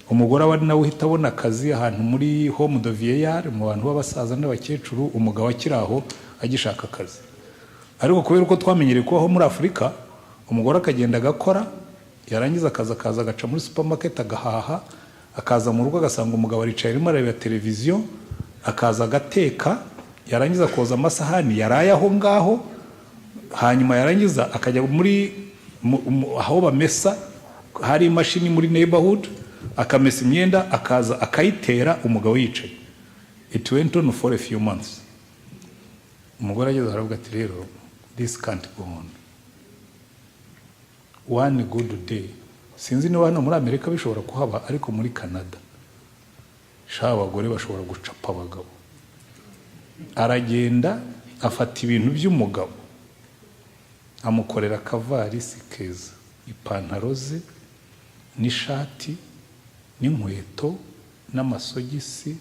Umugore aba ari nawe uhita abona akazi ahantu muri home de vieillard, mu bantu b'abasaza n'abakecuru, umugabo akiri aho agishaka akazi. Ariko kubera uko twamenyereye kubaho muri Afurika, umugore akagenda agakora, yarangiza akaza, akaza agaca muri supermarket agahaha, akaza mu rugo agasanga umugabo aricaye arimo arareba televiziyo, akaza agateka, yarangiza koza amasahani yaraye aho ngaho, hanyuma yarangiza akajya muri aho bamesa, hari imashini muri neighborhood, akamesa imyenda, akaza akayitera, umugabo yicaye. It went on for a few months. Umugore ageze aravuga ati: "Rero this can't go on." One good day, sinzi niba hano muri Amerika bishobora kuhaba, ariko muri Canada sha abagore bashobora gucapa abagabo. Aragenda afata ibintu by'umugabo, amukorera akavarisi keza, ipantaro ze n'ishati n'inkweto n'amasogisi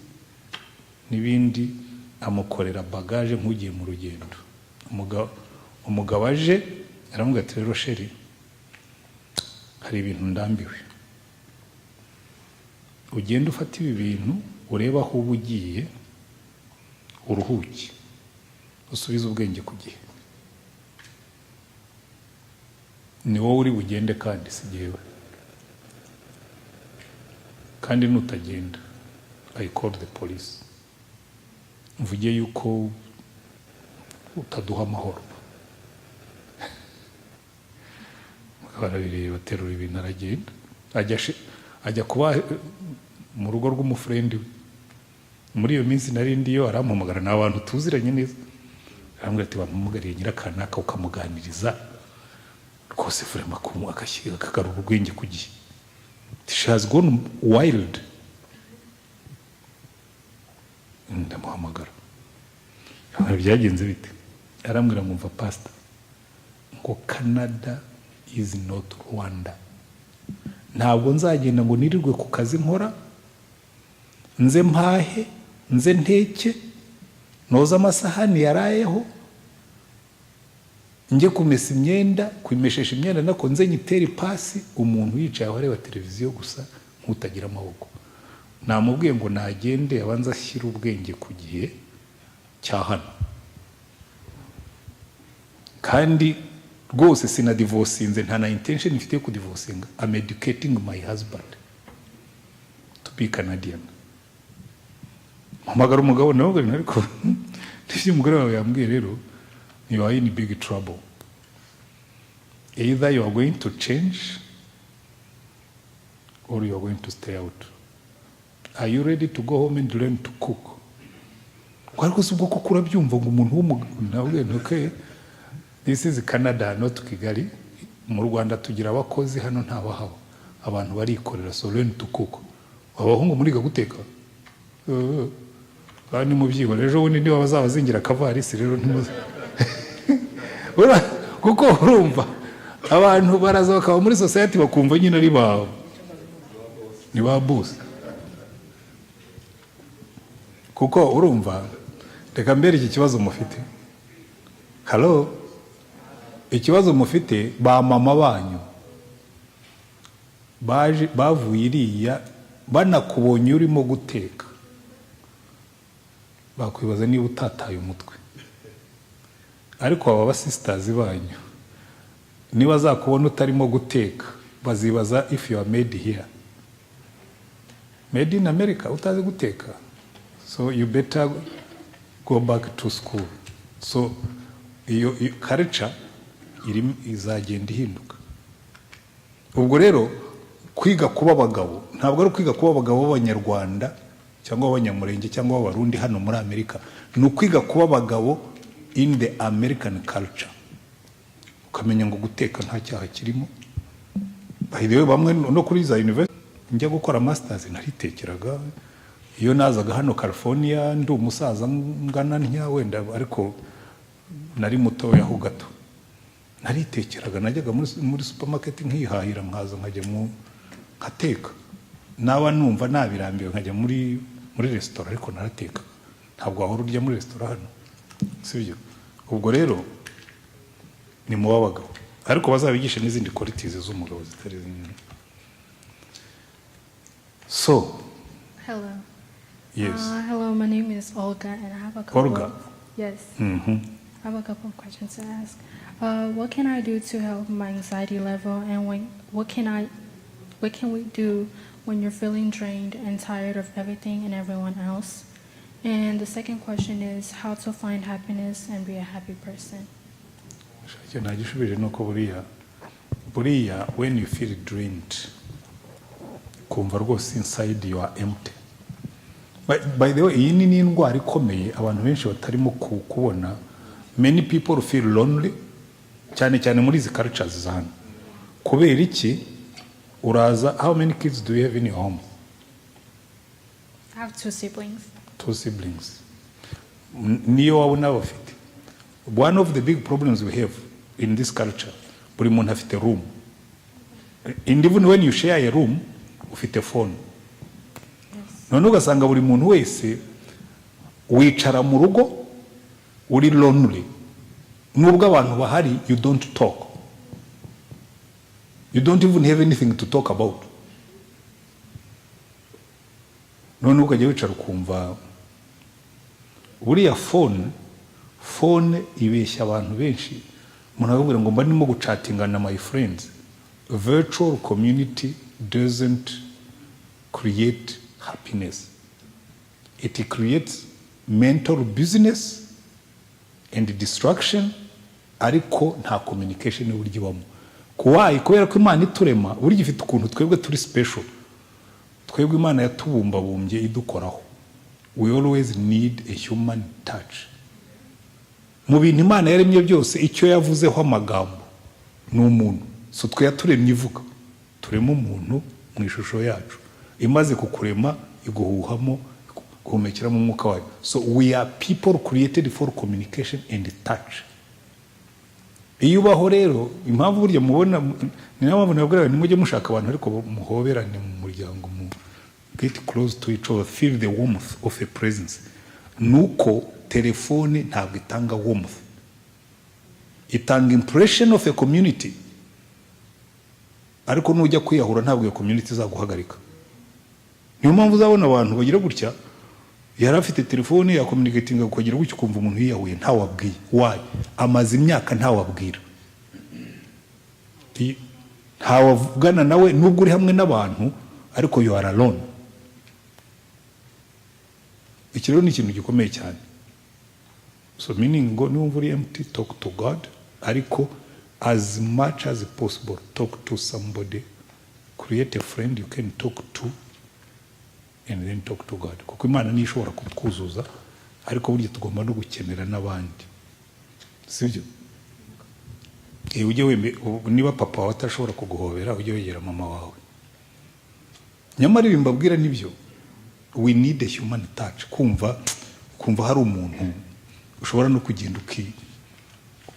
n'ibindi, amukorera bagage nk'ugiye mu rugendo. Umugabo aje aramubwira ati: "Rero chéri, hari ibintu ndambiwe. Ugende ufate ibi bintu, urebe aho uba ugiye, uruhuke, usubize ubwenge ku gihe. Ni wowe uri bugende kandi si jyewe. Kandi nutagenda, I call the police, mvuge yuko utaduha amahoro." Barabireba, aterura ibintu aragenda, ajya kuba mu rugo rw'umufriend we. Muri iyo minsi nari ndiyo, arampamagara, ni abantu tuziranye neza, arambwira ati: "Wampamagariye nyirakanaka ukamuganiriza rwose, vraiment akagarura ubwenge ku gihe. She has gone wild." Ndamuhamagara. "Byagenze bite?" Arambwira ngo: "Mva pastor, ngo Canada is not Rwanda. Ntabwo nzagenda ngo nirirwe ku kazi nkora, nze mpahe, nze nteke, noze amasahani yarayeho, njye kumesa imyenda, kumeshesha imyenda, nako nze nyitere ipasi, umuntu yicaye aho areba televiziyo gusa nk'utagira amaboko. Namubwiye ngo nagende abanze ashyire ubwenge ku gihe cya hano." Kandi rwose sinadivorcinze, nta na intention mfite yo kudivorcinga. I'm educating my husband to be Canadian. Mpamagara umugabo nawe, ariko nibyo umugore wawe yambwiye rero, you are in big trouble. Either you are going to change or you are going to stay out. Are you ready to go home and learn to cook?" Ariko si ubwo koko urabyumva ngo umuntu w'umugabo nawe? Okay, this is Canada, not Kigali. Mu Rwanda tugira abakozi, hano ntabahaba, abantu barikorera. So learn to cook. Abahungu muriga guteka kandi mubyibona ejo bundi niba bazabazingira akavarisi rero ntimuze. Kuko urumva abantu baraza bakaba muri society bakumva nyine ari ba ni ba boss. Kuko urumva, reka mbere iki kibazo mufite, halo, ikibazo mufite, ba mama banyu baje bavuye iriya, banakubonye urimo guteka bakwibaza niba utataye umutwe. Ariko aba basisters banyu niba zakubona utarimo guteka bazibaza if you are made here, made in America, utazi guteka. So you better Go back to school. So iyo culture izagenda ihinduka. Ubwo rero kwiga kuba abagabo ntabwo ari ukwiga kuba abagabo b'Abanyarwanda cyangwa b'Abanyamurenge cyangwa b'Abarundi hano muri Amerika, ni ukwiga kuba abagabo in the American culture, ukamenya ngo guteka nta cyaha kirimo. By the way, bamwe no kuri za university, njya gukora masters naritekeraga. Iyo nazaga hano California ndi umusaza ngana ntya wenda, ariko nari mutoya ho gato, naritekeraga. Najyaga muri supermarket nkihahira, nkaza nkajya mu nkateka. Naba numva nabirambiwe nkajya muri resitora, ariko narateka. Ntabwo wahora urya muri resitora hano, sibyo? Ubwo rero ni mu b'abagabo, ariko bazabigishe n'izindi qualities z'umugabo zitari zimwe. So Hello. Yes. Hello, my name is Olga, and I have a couple. Olga. Yes. I have a couple of questions to ask. What can I do to help my anxiety level, and what can we do when you're feeling drained and tired of everything and everyone else? And the second question is how to find happiness and be a happy person. Icyo ntagishubije ni uko buriya when you feel drained, kumva rwose inside you are empty. By the way, iyi ni n'indwara ikomeye abantu benshi batarimo kubona. Many people feel lonely, cyane cyane muri izi cultures za hano. Kubera iki? Uraza, how many kids do you have in your home? I have two siblings. Two siblings. Niyo wabona bafite, one of the big problems we have in this culture, buri muntu afite room, and even when you share a room, ufite phone. None ugasanga buri muntu wese wicara mu rugo uri lonely, nubwo abantu bahari. You don't talk, you don't even have anything to talk about. None ukajya wicara ukumva buriya phone ibeshya abantu benshi. Umuntu akakubwira ngo mba ndimo guchatinga na my friends. Virtual community doesn't create happiness. It creates mental business and distraction, ariko nta communication y'uburyo ibamo. Why? Kubera ko Imana iturema burya ifite ukuntu twebwe turi special. Twebwe Imana yatubumbabumbye idukoraho. We always need a human touch. Mu bintu Imana yaremye byose, icyo yavuzeho amagambo ni umuntu. So twe yaturemye ivuga tureme umuntu mu ishusho yacu. Imaze kukurema iguhuhamo, guhumekeramo umwuka wayo. So we are people created for communication and touch. Iyo ubaho rero, impamvu burya mubona, ni nayo mpamvu nabwira nimujye mushaka abantu ariko muhoberane mu muryango, mu get close to each other, feel the warmth of a presence. Nuko telefone ntabwo itanga warmth, itanga impression of a community, ariko nujya kwiyahura ntabwo iyo community izaguhagarika. Niyo mpamvu uzabona abantu bagira gutya, yari afite telefone yacommunicatinga, ukagira gutya ukumva umuntu yiyahuye ntawabwiye. Why? Amaze imyaka ntawabwira, ntawavugana nawe, nubwo uri hamwe n'abantu, ariko you are alone. Iki rero ni ikintu gikomeye cyane. So meaning ngo niwumva uri empty, talk to God, ariko as much as possible talk to somebody, create a friend you can talk to, and then talk to God, kuko Imana niyo ishobora kutwuzuza, ariko burya tugomba no gukenera n'abandi, sibyo? Ujye niba papa wawe atashobora kuguhobera, ujye wegera mama wawe. Nyamara ibi mbabwira nibyo, we need a human touch, kumva hari umuntu ushobora no kugenda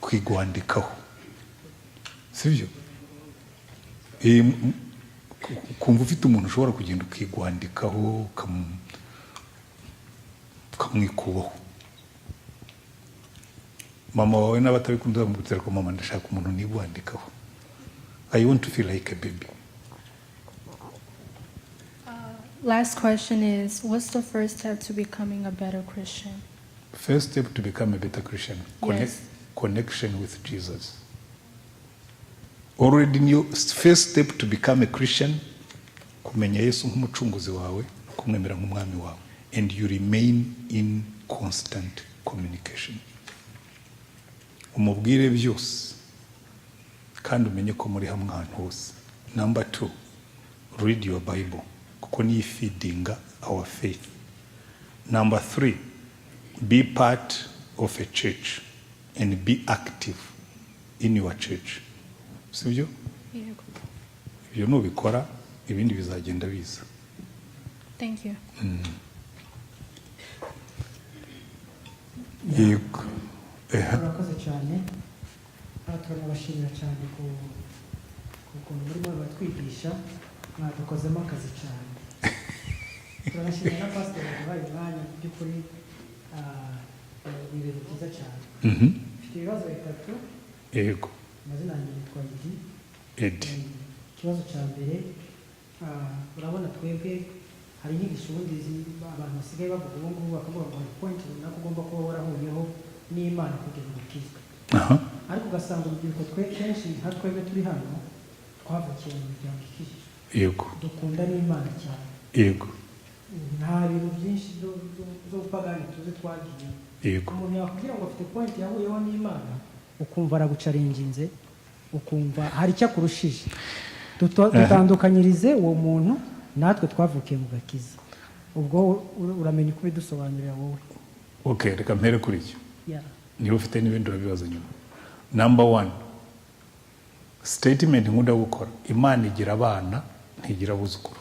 ukigwandikaho, sibyo? Kumva ufite umuntu ushobora kugenda ukigwandikaho, ukamwikubaho. Mama wawe n'abatabikunda bamubwira ko mama, ndashaka umuntu nigwandikaho, I want to feel like a baby. Last question is, what's the first step to becoming a better Christian? First step to become a better Christian? Yes. Connection with Jesus. Already knew first step to become a Christian, kumenya Yesu nk'umucunguzi wawe no kumwemera nk'umwami wawe, and you remain in constant Communication. Umubwire byose kandi umenye ko muri hamwe ahantu hose. Number two, read your Bible, kuko niyo feeding our faith. Number three, be part of a church and be active in your church. Sibyo? Yego. Ibyo nubikora, ibindi bizagenda biza. Thank you. Yego. Ehe. Murakoze cyane. Aha turanabashimira cyane ku kuntu murimo batwigisha, mwadukozemo akazi cyane. Turanashimira na pasiteri waduhaye umwanya. Mu by'ukuri ni ibintu byiza cyane. Mfite ibibazo bitatu. Amazina yanjye yitwa Edi. Edi. Ikibazo cya mbere, urabona twebwe hari inyigisho ubundi abantu basigaye bavuga ubu ngubu, bakavuga ngo hari point runaka ugomba kuba warahuyeho n'Imana kugira ngo ukizwe. Ariko ugasanga urubyiruko twe kenshi, nka twebwe turi hano, twavukiye mu miryango ikijijwe, dukunda n'Imana cyane, nta bintu byinshi by'ubupagani tuzi twagiyemo. Umuntu yakubwira ngo afite point yahuyeho n'Imana, ukumva araguchallenginze, ukumva hari icyo akurushije. Dutandukanyirize uwo muntu natwe twavukiye mu gakiza. Ubwo uramenya uko ubidusobanurira wowe. Okay, reka mpere kuri icyo. Niba ufite n'ibindi urabibaza nyuma. Number one statement nkunda gukora: Imana igira abana, ntigira abuzukuru.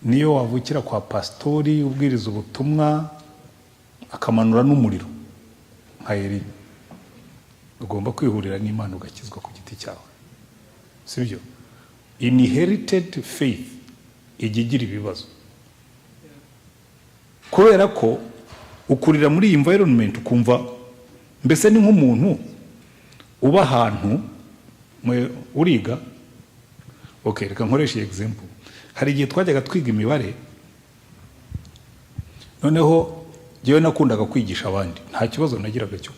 Niyo wavukira kwa pasitori ubwiriza ubutumwa akamanura n'umuriro nka Eliya, ugomba kwihurira n'Imana ugakizwa ku giti cyawe, sibyo? Inherited faith ijya igira ibibazo, kubera ko ukurira muri iyi environment, ukumva mbese ni nk'umuntu uba ahantu uriga. Okay, reka nkoreshe iyi example. Hari igihe twajyaga twiga imibare, noneho njyewe nakundaga kwigisha abandi. Nta kibazo nagiraga cyo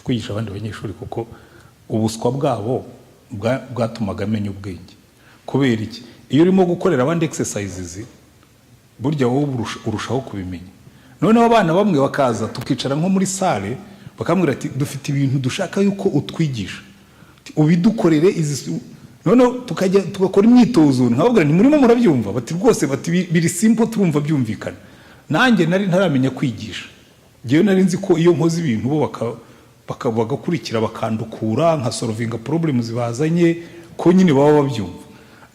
kwigisha abandi banyeshuri, kuko ubuswa bwabo bwatumaga amenya ubwenge. Kubera iki? Iyo urimo gukorera abandi exercises, burya wowe urushaho kubimenya. Noneho abana bamwe bakaza, tukicara nko muri salle, bakambwira ati: "Dufite ibintu dushaka yuko utwigisha." Ati: "Ubidukorere izi." Noneho tukajya tugakora imyitozo, nkababwira nti: "Murimo murabyumva?" Bati: "Rwose," bati, "biri simple, turumva byumvikana." Nanjye nari ntaramenya kwigisha. Njyewe nari nzi ko iyo nkoze ibintu, bo bagakurikira, bakandukura, nka solvinga problems bazanye, ko nyine baba babyumva.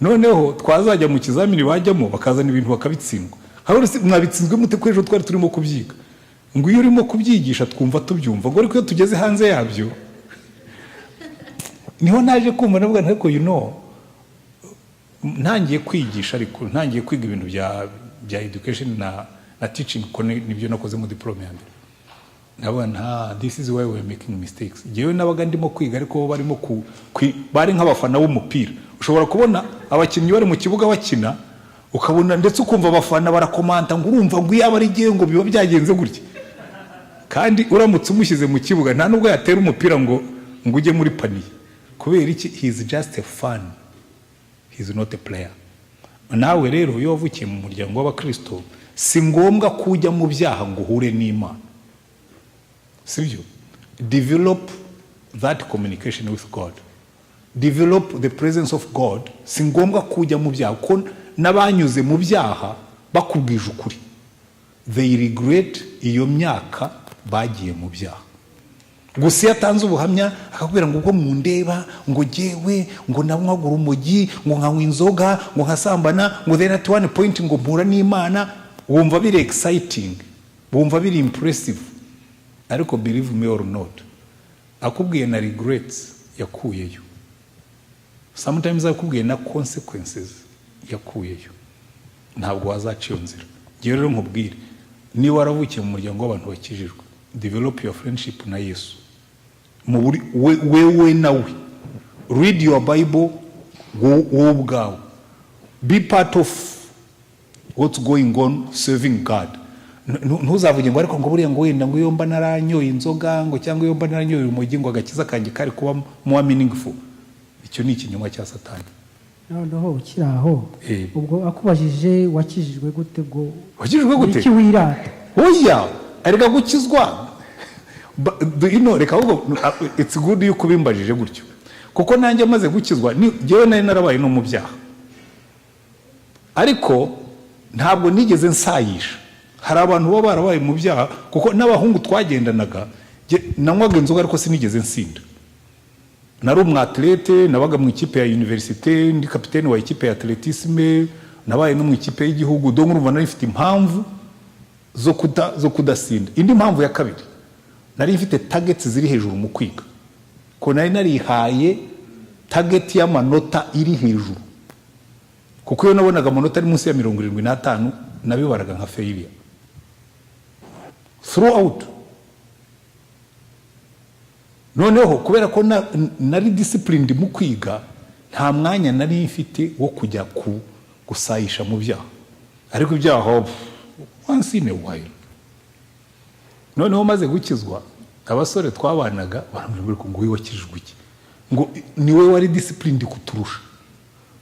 Noneho twazajya mu kizamini, bajyamo bakazana ibintu bakabitsindwa. Habura se mwabitsinzwe mute ko ejo twari turimo kubyiga? Ngo iyo urimo kubyigisha twumva tubyumva, ngo ariko iyo tugeze hanze yabyo. Niho naje kumva navuga nti: "Ariko ntangiye kwigisha, ariko ntangiye kwiga ibintu bya education na teaching, kuko nibyo nakoze mu diplome ya mbere." Ndavuga nta, this is why we are making mistakes. Njyewe nabaga ndimo kwiga, ariko bo barimo bari nk'abafana b'umupira. Ushobora kubona abakinnyi bari mu kibuga bakina, ukabona ndetse ukumva abafana barakomanta ngo: "Urumva ngo iyo aba ari igihe ngo biba byagenze gutya." Kandi uramutse umushyize mu kibuga, nta nubwo yatera umupira ngo ujye muri panier. Kubera iki? He is just a fan, he is not a player. Nawe rero iyo wavukiye mu muryango w'abakristo, si ngombwa ko ujya mu byaha ngo uhure n'Imana, sibyo? Develop that communication with God, develop the presence of God. Si ngombwa ko ujya mu byaha, kuko n'abanyuze mu byaha bakubwije ukuri, they regret iyo myaka bagiye mu byaha. Gusa iyo atanze ubuhamya akakubwira ngo: "Ubwo mundeba, ngo jyewe ngo nanywaga urumogi, ngo nkanywa inzoga, ngo nkasambana, ngo then at one point ngo mpura n'Imana," wumva biri exciting, wumva biri impressive. Ariko believe me or not, akubwiye na regrets yakuyeyo, sometimes akubwiye na consequences yakuyeyo, ntabwo wazaca iyo nzira. Ngewe rero nkubwire, niba waravukiye mu muryango w'abantu bakijijwe, develop your friendship na Yesu mu buri wewe nawe. Read your Bible wowe ubwawe, be part of what's going on, serving God. Ntuzavuge ngo: "Ariko ngo buriya ngo wenda ngo iyo mba naranyoye inzoga, ngo cyangwa iyo mba naranyoye urumogi, ngo agakiza kanjye kari kuba more meaningful." Icyo ni ikinyoma cya Satani. Noneho ukiri aho, ubwo akubajije wakijijwe gute, ubwo Wakijijwe gute? Iki wirata? Oya. Erega gukizwa do you know, reka ahubwo it's good yuko ubimbajije gutyo, kuko nanjye maze gukizwa jyewe nari narabaye no mu byaha, ariko ntabwo nigeze nsayisha. Hari abantu baba barabaye mu byaha, kuko n'abahungu twagendanaga, nanywaga inzoga ariko sinigeze nsinda. Nari umwathlete, nabaga mu ikipe ya université, ndi kapitene wa ikipe ya athlétisme, nabaye no mu ikipe y'igihugu. Donc urumva nari mfite impamvu zo kudasinda. Indi mpamvu ya kabiri, nari mfite targets ziri hejuru mu kwiga, ko nari narihaye target y'amanota iri hejuru, kuko iyo nabonaga amanota ari munsi ya 75 nabibaraga nka failure throughout. Noneho kubera ko nari disciplined mu kwiga, nta mwanya nari mfite wo kujya ku gusayisha mu byaha. Ariko ibyaha once in a while. Noneho maze gukizwa, abasore twabanaga barambwira ngo: "Wowe wakijijwe iki? Ngo ni wowe wari disciplined kuturusha,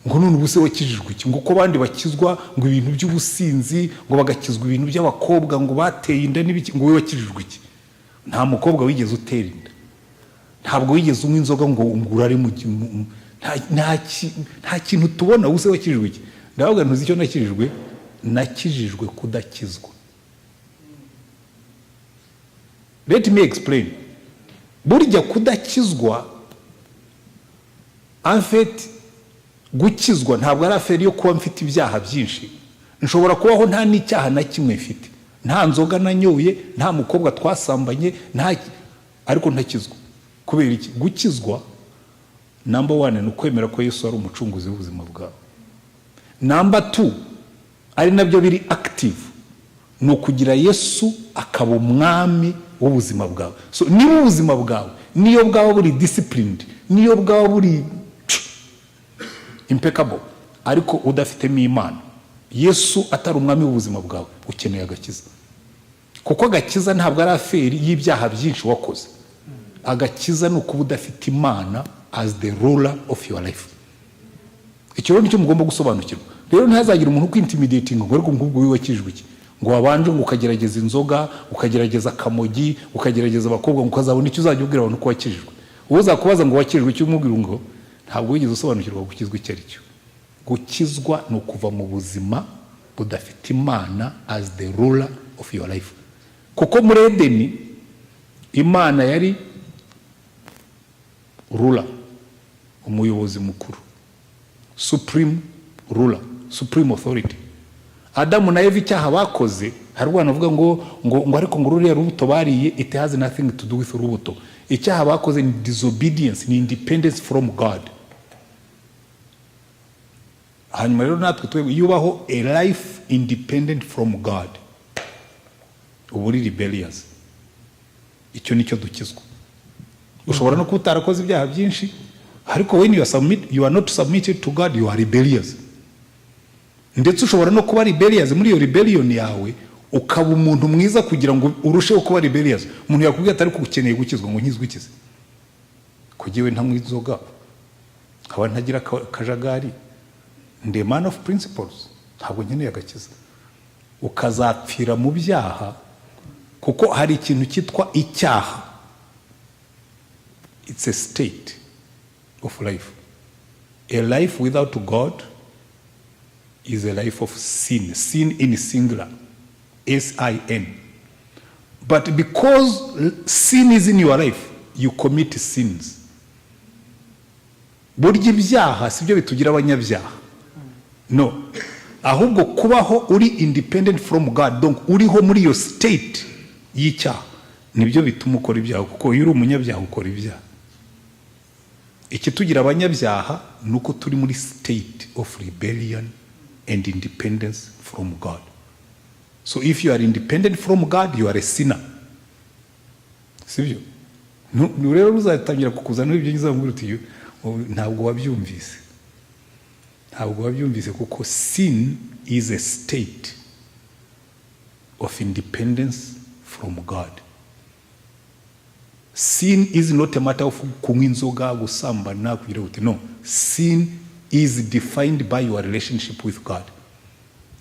ngo none ubu se wakijijwe iki? Ngo uko abandi bakizwa ngo ibintu by'ubusinzi, ngo bagakizwa ibintu by'abakobwa, ngo bateye inda n'ibiki, ngo wowe wakijijwe iki? Nta mukobwa wigeze utera inda, ntabwo wigeze unywa inzoga ngo urare nta kintu tubona. Ubu se wakijijwe iki?" Ndavuga: "Ntuzi icyo nakijijwe? Nakijijwe kudakizwa." Let me explain. Burya kudakizwa, en fait gukizwa ntabwo ari affaire yo kuba mfite ibyaha byinshi. Nshobora kubaho nta n'icyaha na kimwe mfite, nta nzoga nanyoye, nta mukobwa twasambanye, nta, ariko ntakizwa. Kubera iki? Gukizwa, number one, ni ukwemera ko Yesu ari umucunguzi w'ubuzima bwawe. Number two, ari nabyo biri active, ni ukugira Yesu akaba umwami w'ubuzima bwawe. So niba ubuzima bwawe, niyo bwaba buri disciplined, niyo bwaba buri impeccable, ariko udafitemo Imana, Yesu atari umwami w'ubuzima bwawe, ukeneye agakiza. Kuko agakiza ntabwo ari affaire y'ibyaha byinshi wakoze. Agakiza ni ukuba udafite Imana as the ruler of your life. Icyo rero nicyo mugomba gusobanukirwa. Rero ntihazagire umuntu ukwintimidatinga ngo: "Ariko ngubwo wowe wakijijwe iki? Ngo wabanje ngo ukagerageza inzoga, ukagerageza akamogi, ukagerageza abakobwa, ngo ukazabona icyo uzajya ubwira abantu ko wakijijwe." Uwo uzakubaza ngo wakijijwe icyo, umubwira ngo ntabwo wigeze usobanukirwa gukizwa icyo ari cyo. Gukizwa ni ukuva mu buzima budafite Imana as the ruler of your life. Kuko muri Edeni Imana yari ruler, umuyobozi mukuru, supreme ruler, supreme authority. Adamu na Eva, icyaha bakoze, hari ubwana bavuga ngo ariko ngo ruriya rubuto bariye. It has nothing to do with urubuto. Icyaha bakoze ni disobedience, ni independence from God. Hanyuma rero natwe twebwe, iyo ubaho a life independent from God, uba uri rebellious. Icyo nicyo dukizwa. Ushobora no kuba utarakoze ibyaha byinshi, ariko when you are not submitted to God, you are rebellious. Ndetse ushobora no kuba rebellious, muri iyo rebellion yawe ukaba umuntu mwiza kugira ngo urusheho kuba rebellious. Umuntu yakubwira ati: "Ariko ukeneye gukizwa." Ngo nkizwe ikize? Kugiwe ntanywa inzoga, nkaba ntagira akajagari, ndi a man of principles, ntabwo nkeneye agakiza. Ukazapfira mu byaha, kuko hari ikintu cyitwa icyaha. It's a state of life. A life without God is a life of sin, sin in singular, S-I-N. But because sin is in your life, you commit sins. Burya ibyaha si byo bitugira abanyabyaha, no, ahubwo kubaho uri independent from God, donc uriho muri iyo state y'icyaha, nibyo bituma ukora ibyaha. Kuko iyo uri umunyabyaha ukora ibyaha. Ikitugira abanyabyaha ni uko turi muri state of rebellion and independence from God. So if you are independent from God, you are a sinner, sibyo? Rero ruzatangira kukuzana ibyo ngibyo uti: "Oh, ntabwo wabyumvise, ntabwo wabyumvise." Kuko sin is a state of independence from God. Sin is not a matter of kunywa inzoga, gusambana, kugira uti, no. Sin is defined by your relationship with God.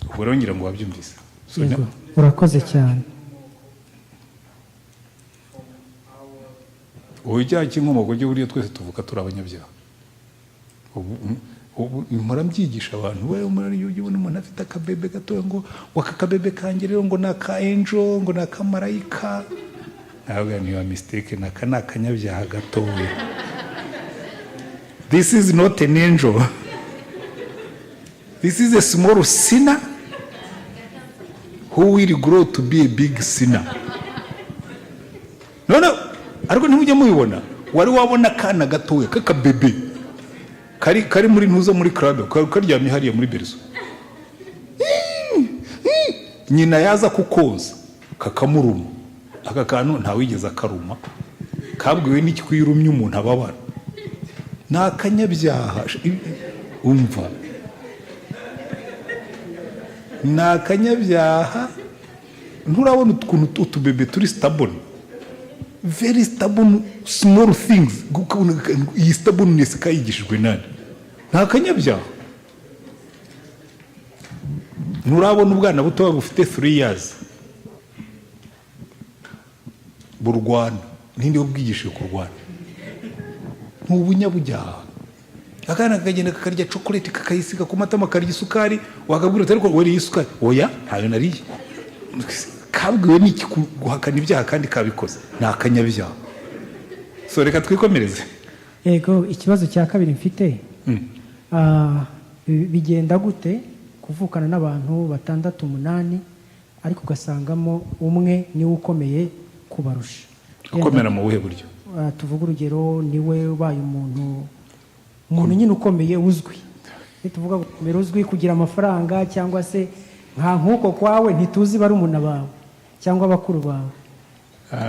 Ubwo rero ngira ngo wabyumvise. So, Yego, urakoze cyane. Ubu icyaha cy'inkomoko cyo, buriya twese tuvuka turi abanyabyaha. Ubu mpora mbyigisha abantu. We muri iyo ubona umuntu afite akabebe gatoya, ngo aka kabebe kanjye rero ngo ni aka angel, ngo ni akamarayika, ntabwo niyo mistake, naka ni akanyabyaha gatoya. This is not an angel, this is a small sinner who will grow to be a big sinner. None ariko ntimujye mubibona, wari wabona akana gatoya k'akabebe kari muri ntuza, muri club, karyamye hariya muri berceau, nyina yaza kukoza kakamuruma? Aka kantu ntawigeze akaruma. Kabwiwe n'iki ko iyo urumye umuntu ababara? Ni akanyabyaha. Umva, ni akanyabyaha. Nturabona ukuntu utubebe turi stubborn, very stubborn, small things? Ukabona iyi stubbornness kayigishijwe nani? Ni akanyabyaha. Nturabona ubwana butoya bufite 3 years burwana? Ninde wabwigishije kurwana? Ni ubunyabujyaha. Akana kakagenda kakarya chocolate, kakayisiga ku matama, karya isukari, wakabwira uti: "Ariko wariye isukari?" "Oya, ntayo nariye." Kabwiwe n'iki guhakana ibyaha kandi kabikoze? Ni akanyabyaha. So reka twikomereze. Yego, ikibazo cya kabiri mfite, bigenda gute kuvukana n'abantu batandatu, umunani, ariko ugasangamo umwe niwe ukomeye kubarusha? Akomera mu buhe buryo? Tuvuge urugero, niwe ubaye umuntu nyine ukomeye uzwi. Nituvuga gukomera uzwi, kugira amafaranga, cyangwa se nka nk'uko kwawe, ntituzi barumuna bawe cyangwa bakuru bawe.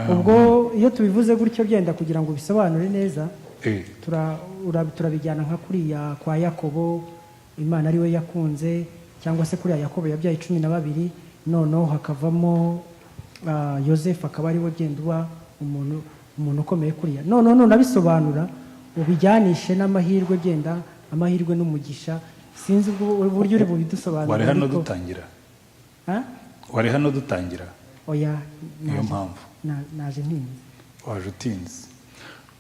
Ubwo iyo tubivuze gutyo, byenda kugira ngo ubisobanure neza, turabijyana nka kuriya kwa Yakobo, Imana ari we yakunze, cyangwa se kuriya Yakobo yabyaye 12, noneho hakavamo Yosefu, akaba ari we genda uba umuntu ukomeye kuriya. Noneho nunabisobanura ubijyanishe n'amahirwe, genda amahirwe n'umugisha. Sinzi uburyo uri bubidusobanurire. Wari hano ariko- dutangira? Ha? Wari hano dutangira? Oya. Niyo mpamvu. Naje ntinze. Waje utinze.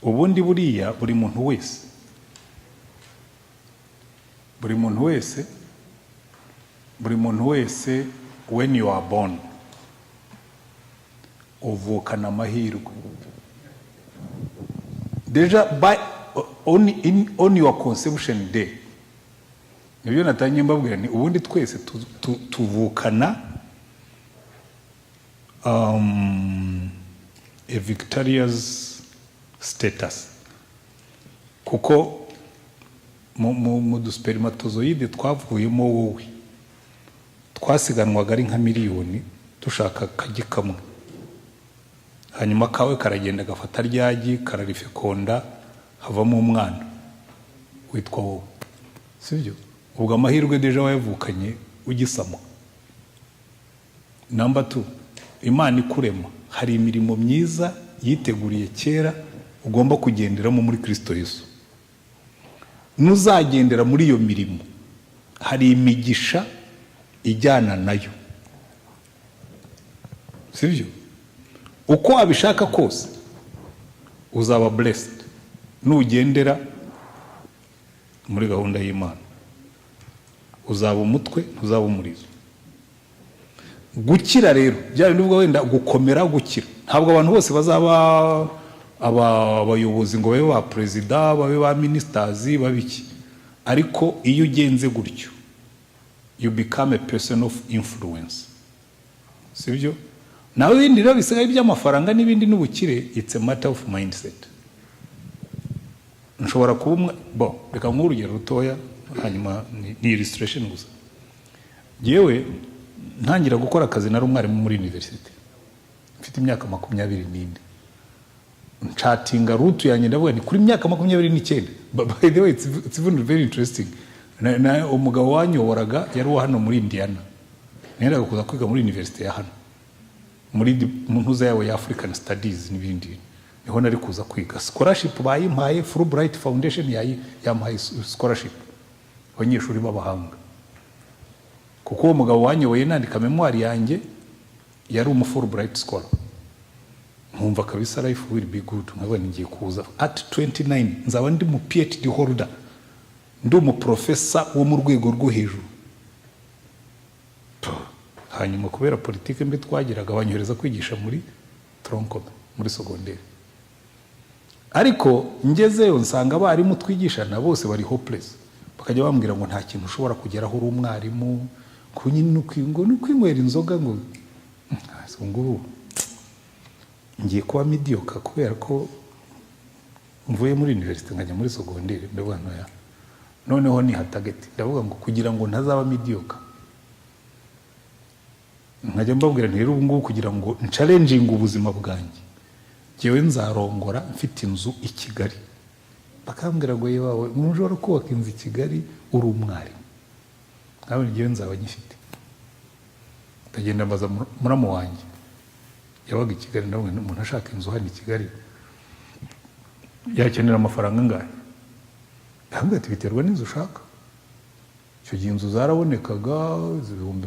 Ubundi buriya buri muntu wese, when you are born, uvukana amahirwe. Déjà on your conception day, nibyo natangiye mbabwira, ni ubundi twese tuvukana a victorious status, kuko mu duspermatozoïde twavuyemo wowe, twasiganwaga ari nka miliyoni dushaka akagi kamwe, hanyuma kawe karagenda gafata ryagi, kararifekonda, havamo umwana witwa wowe, sibyo? Ubwo amahirwe déjà wayavukanye ugisama. Number two, Imana ikurema hari imirimo myiza yiteguriye kera ugomba kugenderamo muri Kirisito Yesu. Nuzagendera muri iyo mirimo, hari imigisha ijyana nayo, sibyo? Uko wabishaka kose uzaba blessed nugendera muri gahunda y'Imana. Uzaba umutwe, ntuzaba umurizo. Gukira rero, bya bindi uvuga wenda gukomera, gukira, ntabwo abantu bose bazaba abayobozi ngo babe ba perezida, babe ba ministers, babe iki. Ariko iyo ugenze gutyo, you become a person of influence, sibyo? Nawe ibindi rero bisigaye by'amafaranga n'ibindi n'ubukire, it's a matter of mindset. Nshobora kuba umwe bo, reka nguhe urugero rutoya, hanyuma ni illustration gusa. Yewe, ntangira gukora akazi nari umwarimu muri university, mfite imyaka 24. Nchartinga route yanjye, ndavuga ni kuri myaka 29. By the way, it's even very interesting. Na umugabo wanyoboraga yari uwa hano muri Indiana. Nendaga kuza kwiga muri university ya hano, muri mu ntuza yawe ya African Studies n'ibindi, niho nari kuza kwiga. Scholarship bayimpaye, Fulbright Foundation yampaye scholarship, abanyeshuri b'abahanga, kuko uwo mugabo wanyoboye nandika mémoire yanjye yari umu Fulbright scholar. Nkumva kabisa life will be good. Nkabona ngiye kuza at 29 nzaba ndi mu PhD holder, ndi umuprofesa wo mu rwego rwo hejuru. Hanyuma kubera politike mbi twagiraga, banyohereza kwigisha muri tronc commun, muri secondaire. Ariko ngezeyo nsanga abarimu twigishana bose bari hopeless, bakajya bambwira ngo nta kintu ushobora kugeraho uri umwarimu, ngo nyine ngo ni ukwinywera inzoga, ngo ngubu ngiye kuba mediocre kubera ko mvuye muri université nkajya muri secondaire. Ndavuga ntoya, noneho ni target. Ndavuga ngo kugira ngo ntazaba mediocre, nkajya mbabwira nti rero ubu ngubu kugira ngo nchallenginge ubuzima bwanjye, ngewe nzarongora mfite inzu i Kigali. Bakambwira ngo yewe, ntushobora kubaka inzu i Kigali uri umwarimu. Nkawe ngewe nzaba nyifite. Ndagenda mbaza muramu wanjye yabaga i Kigali, ndavuga nti umuntu ashaka inzu hano i Kigali yakenera amafaranga angahe? Yambwira ati biterwa n'inzu ushaka. Icyo gihe inzu zarabonekaga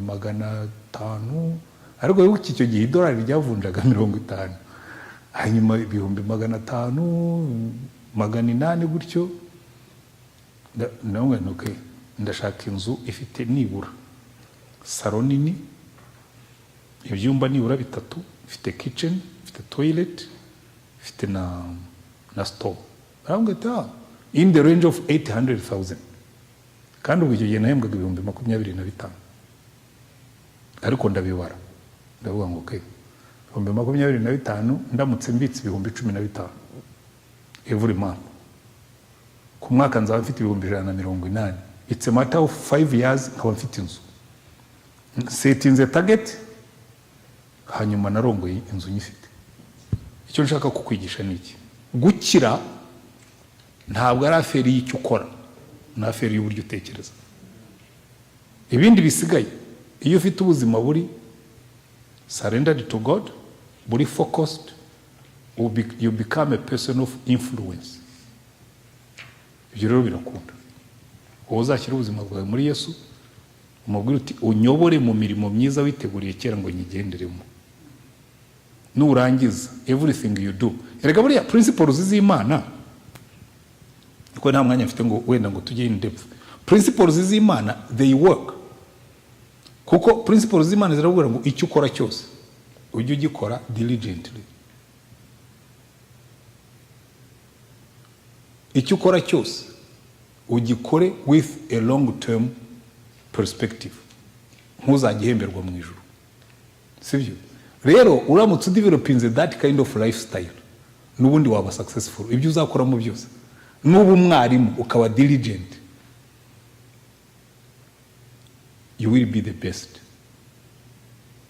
500,000, ariko wibuke icyo gihe idolari ryavunjaga 50. Hanyuma 500,000, 800 gutyo. Ndavuga nti okay, ndashaka inzu ifite nibura salon nini, ibyumba nibura bitatu, ifite kitchen, ifite toilet, ifite na store. Barambwira ati ah, in the range of 800,000. Kandi ubwo icyo gihe nahembwaga 25,000. Ariko ndabibara, ndavuga ngo okay, 25,000, ndamutse mbitse 15,000 every month, ku mwaka nzaba mfite 180,000. It's a matter of 5 years nkaba mfite inzu. Settinze target, hanyuma narongoye inzu nyifite. Icyo nshaka kukwigisha ni iki: gukira ntabwo ari affaire y'icyo ukora, ni affaire y'uburyo utekereza. Ibindi bisigaye, iyo ufite ubuzima buri surrendered to God, buri focused, you become a person of influence. Ibyo rero birakunda. Wowe uzashyira ubuzima bwawe muri Yesu, umubwire uti unyobore mu mirimo myiza witeguriye kera ngo nyigenderemo. Nurangiza, everything you do, erega buriya principles z'Imana, kuko nta mwanya mfite ngo wenda ngo tujye in depth, principles z'Imana they work, kuko principles z'Imana ziravuga ngo icyo ukora cyose ujye ugikora diligently, icyo ukora cyose ugikore with a long term perspective, ntuzagihemberwa mu ijuru. Sibyo? Rero uramutse udevelopinze that kind of lifestyle, n'ubundi waba successful ibyo uzakoramo byose. Nuba umwarimu ukaba diligent, you will be the best.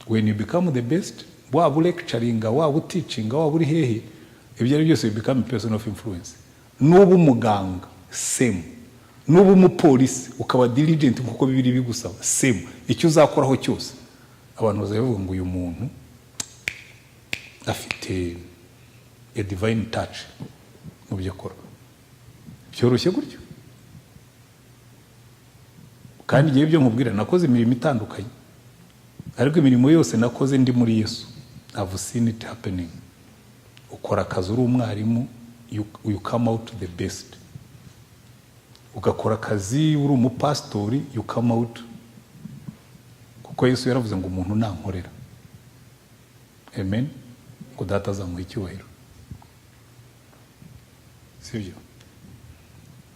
When you become the best, waba ulecturinga, waba uteachinga, waba uri hehe, ibyo ari byose, you become a person of influence. Nuba umuganga, same. Nuba umupolisi ukaba diligent nkuko Bibiliya bigusaba, same. Icyo uzakoraho cyose, abantu bazavuga ngo uyu muntu afite a divine touch mu byo akora. Byoroshye gutyo. Kandi igihe ibyo nkubwira, nakoze imirimo itandukanye, ariko imirimo yose nakoze ndi muri Yesu, I've seen it happening. Ukora akazi uri umwarimu, you come out the best. Ugakora akazi uri umupasitori, you come out, kuko Yesu yaravuze ngo umuntu nankorera, amen, ngo Data azamuha icyubahiro. Sibyo?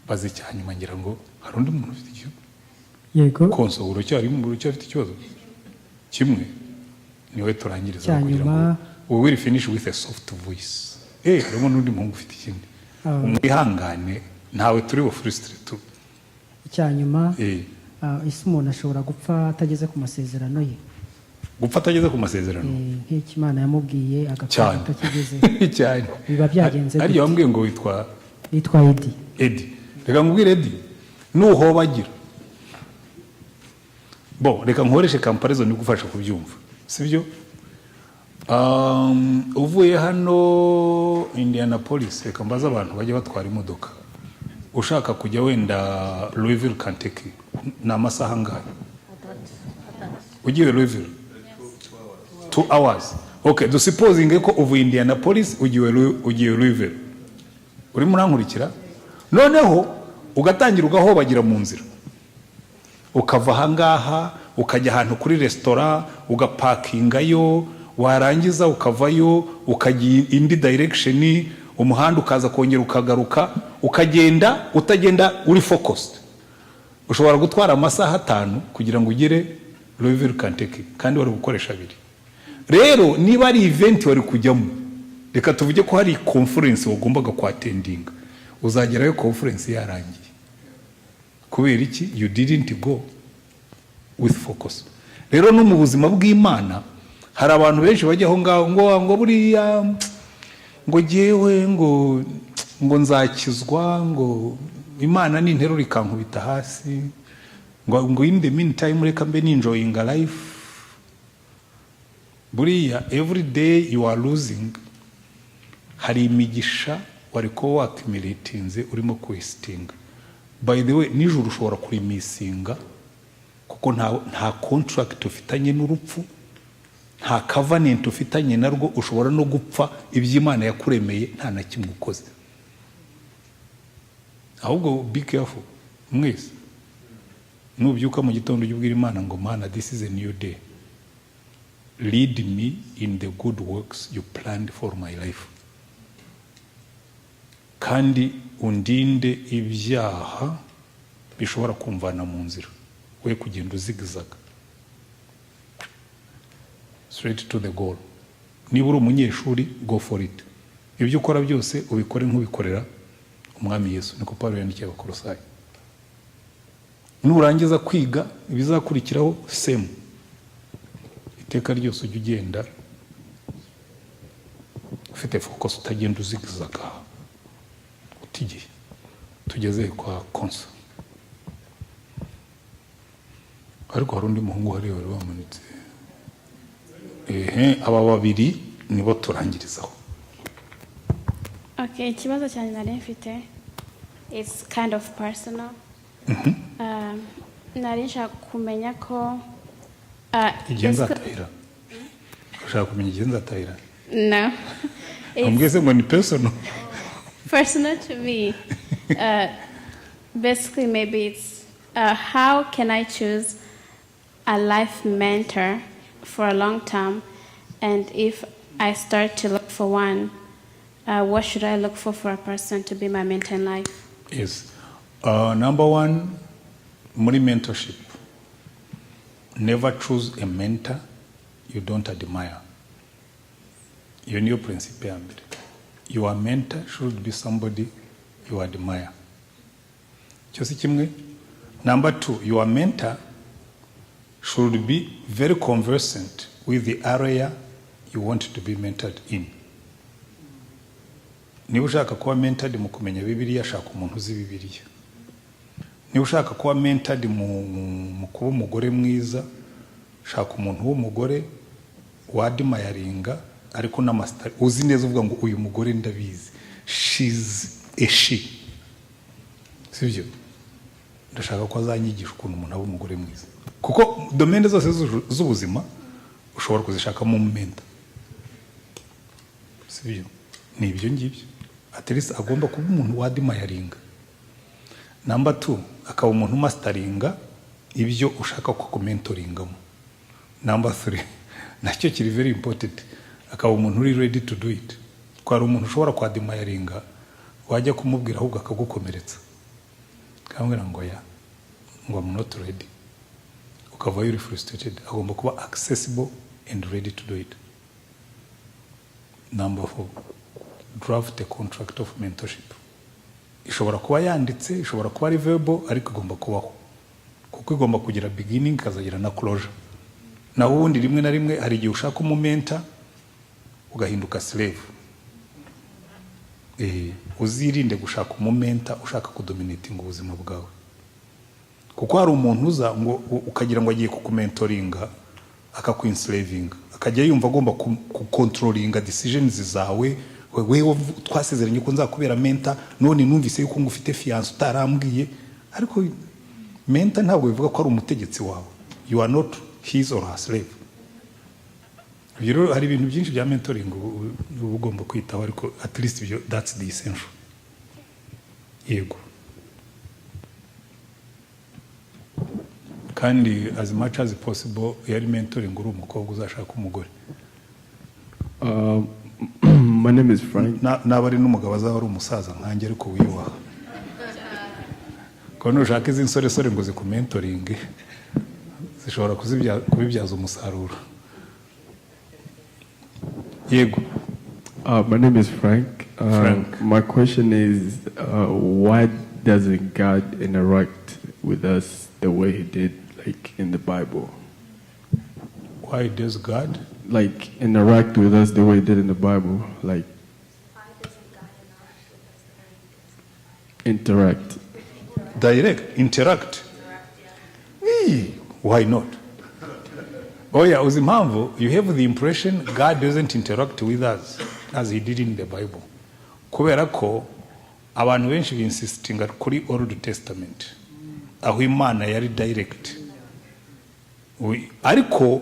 Baze icyanyuma, ngira ngo hari undi muntu ufite ikibazo. Yego. Konso, uracyari, uracyafite ikibazo kimwe, niwe turangiriza Cya kugira ngo nyuma. we will finish with a soft voice. Harimo n'undi muhungu ufite ikindi. Mwihangane, ntawe turi bufrustre tu. Icya nyuma, ese umuntu ashobora gupfa atageze ku masezerano ye? Gupfa atageze ku masezerano? Nk'icyo Imana yamubwiye agapfa Cyane. atakigezeho. Cyane. Biba byagenze Ariyo gute? wambwiye ngo witwa? Nitwa Edi. Edi, reka nkubwire Edi, nuhobagira bo, reka nkoreshe comparison igufasha kubyumva, sibyo? Uvuye hano Indianapolis, reka mbaze abantu bajya batwara imodoka, ushaka kujya wenda Louisville, Kentucky, ni amasaha angahe ugiye Louisville? 2 hours. Okay, dusupposinge ko uvuye Indianapolis ugiye Louisville. Urimo urankurikira? Noneho ugatangira ugahobagira mu nzira, ukava ahangaha ukajya ahantu kuri resitora, ugapakingayo, warangiza ukavayo ukajya indi direction, umuhanda ukaza kongera ukagaruka, ukagenda utagenda uri focused. Ushobora gutwara amasaha 5 kugira ngo ugere Louisville, Kentucky, kandi wari gukoresha 2. Rero niba ari event wari kujyamo, reka tuvuge ko hari conference wagombaga kwattendinga, uzagerayo conference yarangiye. Kubera iki? You didn't go with focus. Rero no mu buzima bw'Imana hari abantu benshi bajya aho ngaho ngo buriya ngo jyewe ngo nzakizwa, ngo Imana ninterura ikankubita hasi, ngo in the meantime reka mbe nenjoyinga life. Buriya every day you are losing, hari imigisha wari kuba waccumulatinze urimo kuwastinga. By the way, nijoro ushobora kurimissinga, kuko nta contract ufitanye n'urupfu, nta covenant ufitanye narwo. Ushobora no gupfa iby'Imana yakuremeye nta na kimwe ukoze. Ahubwo be careful mwese. Nubyuka mu gitondo, ujye ubwira Imana ngo: "Mana, this is a new day, lead me in the good works you planned for my life, kandi undinde ibyaha bishobora kumvana mu nzira." We kugenda uzigizaga, straight to the goal. Niba uri umunyeshuri, go for it. Ibyo ukora byose ubikore nk'ubikorera Umwami Yesu, niko Paul yandikiye Abakorosayi. Nurangiza kwiga, ibizakurikiraho same. Iteka ryose ujya ugenda ufite focus, utagenda uzigizaga utigiye. Tugeze kwa konsa, ariko hari undi muhungu hariya wari wamanitse. Ehe, aba babiri nibo turangirizaho. Okay, ikibazo cyanjye nari mfite, it's kind of personal. Nari nshaka kumenya ko Igihe nzatahira? Ushaka kumenya igihe nzatahira? No. It's Ambwize ngo ni personal. Personal to me. Basically, maybe it's how can I choose a life mentor for a long term, and if I start to look for one, what should I look for a person to be my mentor in life? Yes. Number one, muri mentorship, never choose a mentor you don't admire. Iyo niyo principe ya mbere. Your mentor should be somebody you admire. Icyo si kimwe. Number two, your mentor should be very conversant with the area you want to be mentored in. Niba ushaka kuba mentored mu kumenya Bibiliya, shaka umuntu uzi Bibiliya. Niba ushaka kuba mentored mu kuba umugore mwiza, shaka umuntu w'umugore wadmiringa, ariko n'amasitari uzi neza, uvuga ngo: "Uyu mugore ndabizi, she's a she, sibyo? Ndashaka ko azanyigisha ukuntu umuntu aba umugore mwiza." Kuko domaine zose z'ubuzima ushobora kuzishakamo umumentor, sibyo? Ni ibyo ngibyo. At least agomba kuba umuntu wadmiringa. Number two, akaba umuntu umasteringa ibyo ushaka ko kumentoringamo. Number three, nacyo kiri very important, akaba umuntu uri ready to do it. Ko hari umuntu ushobora kwadmiringa, wajya kumubwira ahubwo akagukomeretsa, akamubwira ngo ya ngo "I'm not ready", ukavayo uri frustrated. Agomba kuba accessible and ready to do it. Number four, draft a contract of mentorship. Ishobora kuba yanditse, ishobora kuba ari verbal, ariko igomba kubaho, kuko igomba kugira beginning, ikazagira na closure. Naho ubundi rimwe na rimwe hari igihe ushaka umumentor ugahinduka slave. Uzirinde gushaka umumentor ushaka kudominatinga ubuzima bwawe, kuko hari umuntu uza ngo ukagira ngo agiye kukumentoringa, akakwenslavinga, akajya yumva agomba kucontrollinga decisions zawe. Wewe twasezeranye ko nzakubera mentor, none numvise yuko ngo ufite fiancé utarambwiye. Ariko mentor ntabwo bivuga ko ari umutegetsi wawe. You are not his or her slave. Ibyo rero, hari ibintu byinshi bya mentoring uba ugomba kwitaho, ariko at least ibyo, that's the essential. Yego, kandi as much as possible, iyo ari mentoring uri umukobwa, uzashaka umugore. My name is Frank. Naba ari n'umugabo, azaba ari umusaza nkanjye ariko wiyubaha, kuko nushaka izi nsoresore ngo zikumentoringe, zishobora kubibyaza umusaruro. Yego. My name is Frank. Frank. My question is, why doesn't God interact with us the way He did, like in the Bible? Why does God like interact with us the way He did in the Bible? Like interact. Direct interact. Ee, why not? Oya, uzi impamvu you have the impression God doesn't interact with us as He did in the Bible? Kubera ko abantu benshi binsistinga kuri Old Testament, aho Imana yari direct. Ariko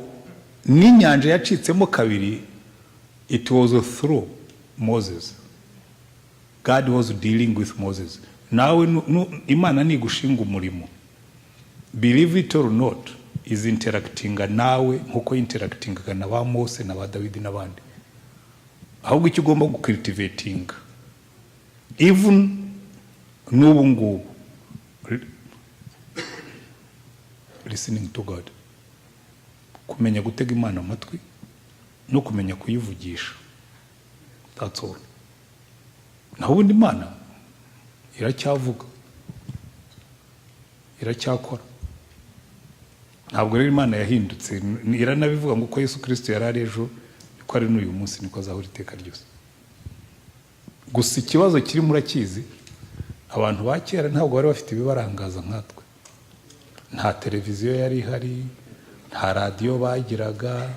n'inyanja yacitsemo kabiri, it was through Moses. God was dealing with Moses. Nawe Imana nigushinga umurimo, believe it or not, is interactinga nawe nkuko interactingaga na ba Mose na ba Dawidi n'abandi. Ahubwo icyo ugomba gucultivatinga even n'ubu ngubu, listening to God, kumenya gutega Imana amatwi no kumenya kuyivugisha. That's all. Naho ubundi Imana iracyavuga, iracyakora. Ntabwo rero Imana yahindutse. Iranabivuga ngo uko Yesu Kirisito yari ari ejo, niko ari n'uyu munsi, niko azahora iteka ryose. Gusa ikibazo kiri, murakizi, abantu ba kera ntabwo bari bafite ibibarangaza nkatwe. Nta televiziyo yari ihari, nta radiyo bagiraga,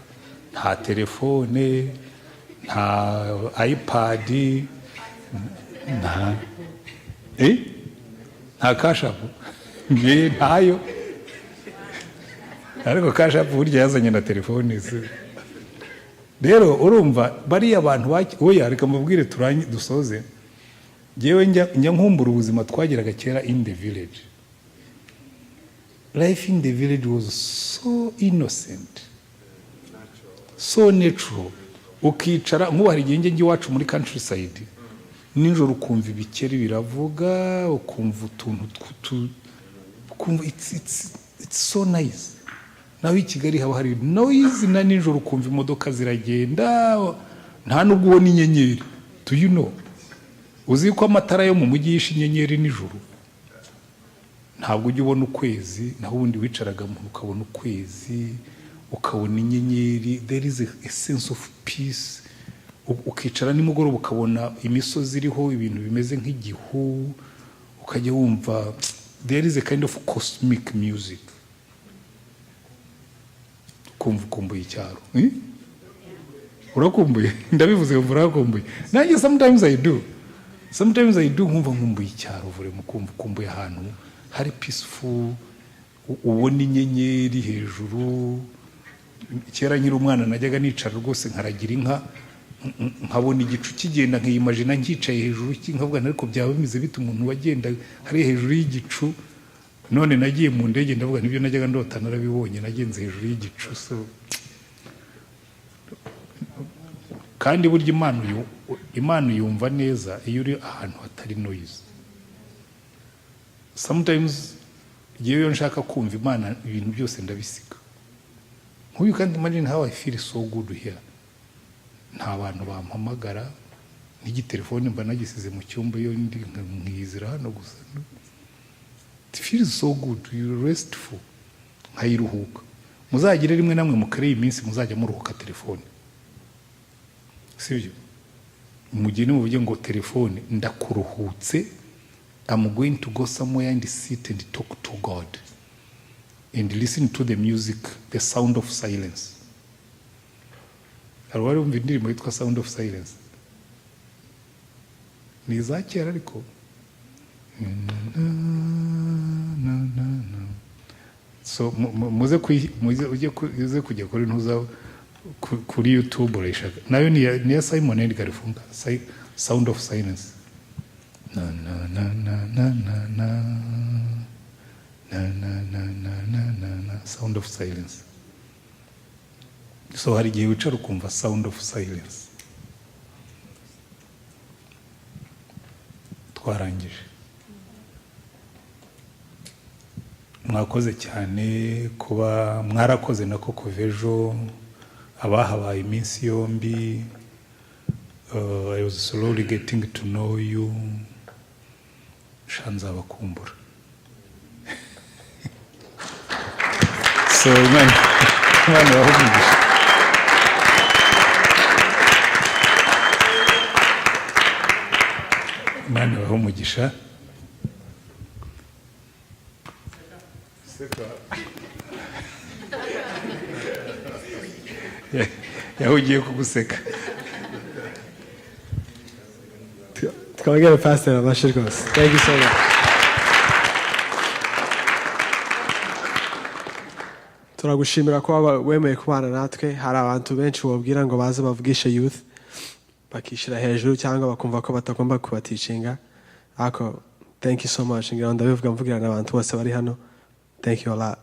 nta telefone, nta iPad, nta Cash App. Ntayo. Ariko Cash App burya yazanye na telefone. Rero urumva bariya bantu, oya, reka mbabwire turangi dusoze. Ngewe njya nkumbura ubuzima twagiraga kera in the village. Life in the village was so innocent, so natural. Ukicara, nk'ubu hari igihe njya iwacu muri countryside nijoro, ukumva ibikeri biravuga, ukumva utuntu tw'utu, ukumva it's so nice. Naho i Kigali haba hari noise, na nijoro ukumva imodoka ziragenda, nta nubwo ubona inyenyeri. Do you know, uzi ko amatara yo mu mujyi yishe inyenyeri nijoro? Ntabwo ujya ubona ukwezi. Naho ubundi wicaraga mu ukabona ukwezi, ukabona inyenyeri. There is a sense of peace. Ukicara nimugoroba, ukabona imisozi iriho ibintu bimeze nk'igihu, ukajya wumva there is a kind of cosmic music, ukumva ukumbuye icyaro. Eh? Urakumbuye? Ndabivuze wumva urakumbuye. Nanjye sometimes I do, sometimes I do. Nkumva nkumbuye icyaro vure, mukumva ukumbuye ahantu hari peaceful, ubona inyenyeri hejuru. Kera nkiri umwana najyaga nicara rwose nkaragira inka, nkabona igicu kigenda, nkiyimagina nkicaye hejuru, nkavuga nti ariko byaba bimeze bite umuntu wagenda hari hejuru y'igicu? None nagiye mu ndege, ndavuga nibyo najyaga ndota narabibonye, nagenze hejuru y'igicu. So kandi burya Imana yumva neza iyo uri ahantu hatari noise. Sometimes ngewe iyo nshaka kumva Imana, ibintu byose ndabisiga. Nk'uyu, kandi imagine how I feel so good here. Nta bantu bampamagara, n'igitelefone mba nagisize mu cyumba, iyo ndi nkizira hano gusa. It feels so good, you restful, nkayiruhuka. Muzagire rimwe namwe mukareba iminsi muzajya muruhuka telefone, sibyo? Mugende muvuge ngo telefone ndakuruhutse, I'm going to go somewhere and sit and talk to God and listen to the music, the sound of silence. Hari uwari wumva indirimbo yitwa Sound of Silence? Ni iza kera ariko. Na, na, na. So muze ujye uze kujya kuri ntuza Kuri YouTube urayishaka nayo, ni iya Simon and Garfunkel, Sound of Silence, na na na na na na na na na na na na na na, Sound of Silence. So hari igihe wicara ukumva sound of silence. Twarangije, mwakoze cyane kuba mwarakoze nako kuva ejo, abahabaye iminsi yombi. I was slowly getting to know you. Sha, nzabakumbura. So Imana ibahe umugisha. Imana ibahe umugisha. Seka. Yahugiye kuguseka. Twongere pastor amashyi rwose. Thank you so much. Turagushimira ko waba wemeye kubana natwe. Hari abantu benshi wabwira ngo baze bavugishe youth, bakishyira hejuru cyangwa bakumva ko batagomba kubateachinga, ariko thank you so much. Ngira ngo ndabivuga mvugira n'abantu bose bari hano. Thank you a lot.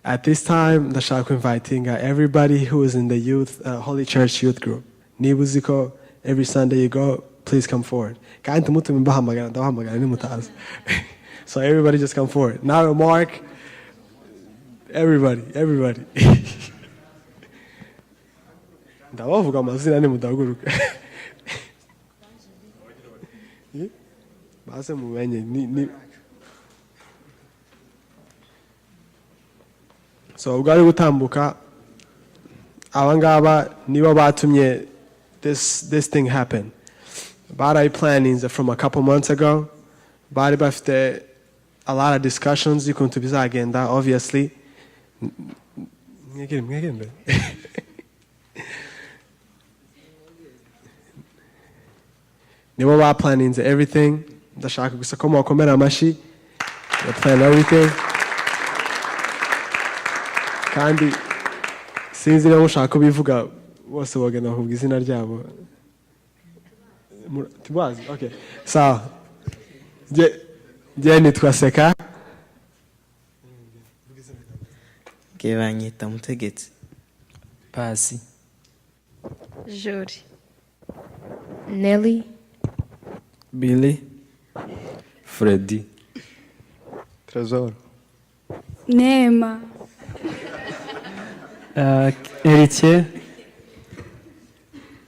At this time ndashaka invitinga everybody who is in the youth Holy Church youth group. Niba uzi ko every Sunday you go, please come forward. Kandi tumutume mbahamagara, ndabahamagara nimutaza. So everybody just come forward now. Mark, everybody, everybody, ndabavuga amazina nimudahaguruka, baze mumenye ni so ubwo ari gutambuka. Aba ngaba nibo batumye this thing happen. Barayi planning from a couple months ago, bari bafite a lot of discussions y'ukuntu bizagenda. Obviously mwegere, mwegere imbere. Nibo ba planninze everything. Ndashaka gusa ko mwakomera amashyi. They plan everything. Kandi sinzi niba mushaka kubivuga bose, bagenda kuvuga izina ryabo. Tubazi, okay, sawa. Njye nitwa Seka. Nge banyita Mutegetsi. Pasi. Jori. Nelly. Billy. Freddy. Trésor. Neema. Héritier.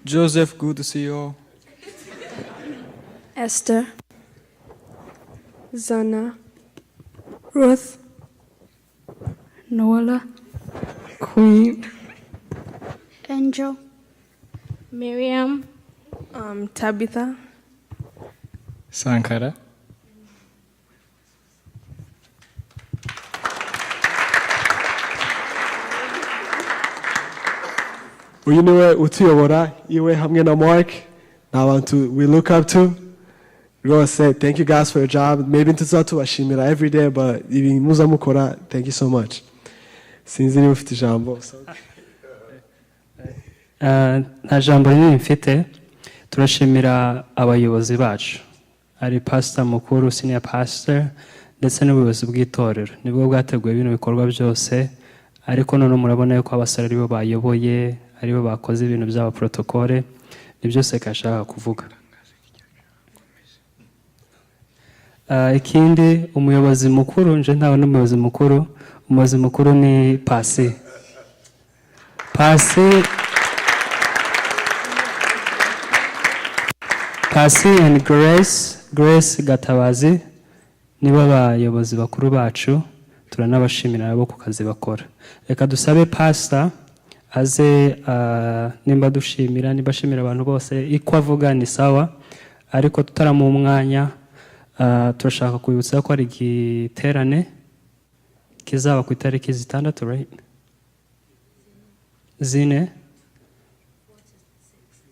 Joseph, good to see you all. Esther. Zana. Ruth. Noella. Queen. Angel. Miriam. Tabitha. Sankara. Uyu niwe utuyobora, iwe hamwe na Mark ni abantu we look up to rwose. Thank you guys for your job. Maybe ntituzaba tubashimira every day, but ibi muza mukora, thank you so much. Sinzi niba ufite ijambo. Nta jambo rinini mfite. Turashimira abayobozi bacu, ari pastor mukuru, senior pastor, ndetse n'ubuyobozi bw'itorero. Nibwo bwateguye bino bikorwa byose, ariko noneho murabona yuko abasore aribo bayoboye, aribo bakoze ibintu by'aba protocole. Ni byose kashaka kuvuga. Ikindi, umuyobozi mukuru, nje ntawe n'umuyobozi mukuru. Umuyobozi mukuru ni Pasi. Pasi and Grace, Grace Gatabazi, nibo bayobozi bakuru bacu. Turanabashimira nabo ku kazi bakora. Reka dusabe pastor aze, nimba dushimira, nimba ashimira abantu bose, iko avuga ni sawa, ariko tutaramuha umwanya, turashaka kubibutsa ko hari igiterane kizaba ku itariki 6, right? 4,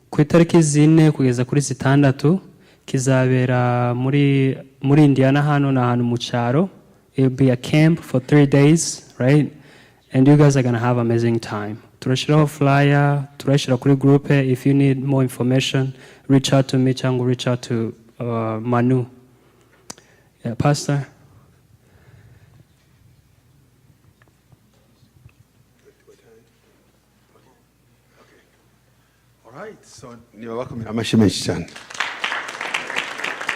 ku itariki 4 kugeza kuri 6, kizabera muri Indiana. Hano ni ahantu mu cyaro. It will be a camp for 3 days, right? And you guys are gonna have amazing time. Turashyiraho flyer, turashyira kuri groupe. If you need more information, reach out to me cyangwa reach out to Manu. Yeah, Pastor. Alright, so niba bakomera amashyi menshi cyane,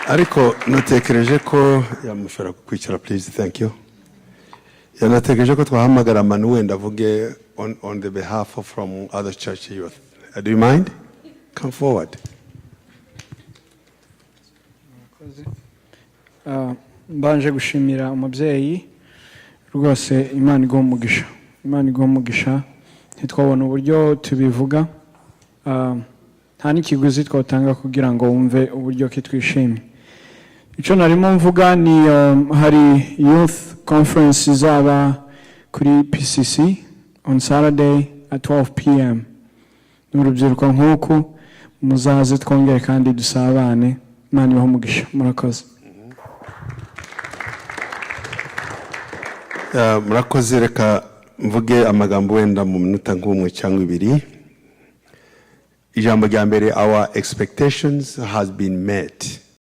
ariko natekereje ko yamushobora kwicara. Please, thank you. Yanatekereje ko twahamagara Manu, wenda avuge on the behalf of from other church youth. Do you mind? Come forward. Mbanje gushimira umubyeyi rwose. Imana iguha umugisha, Imana iguha umugisha. Ntitwabona uburyo tubivuga. Nta n'ikiguzi twatanga kugira ngo wumve uburyo ki twishimye. Icyo narimo mvuga ni hari youth conference izaba kuri PCC on Saturday at 12 p.m. Ni urubyiruko nk'uku, muzaze twongere kandi dusabane. Imana ibahe umugisha, murakoze. Murakoze. Reka mvuge amagambo wenda mu minota nk'umwe cyangwa ibiri. Ijambo rya mbere, our expectations has been met.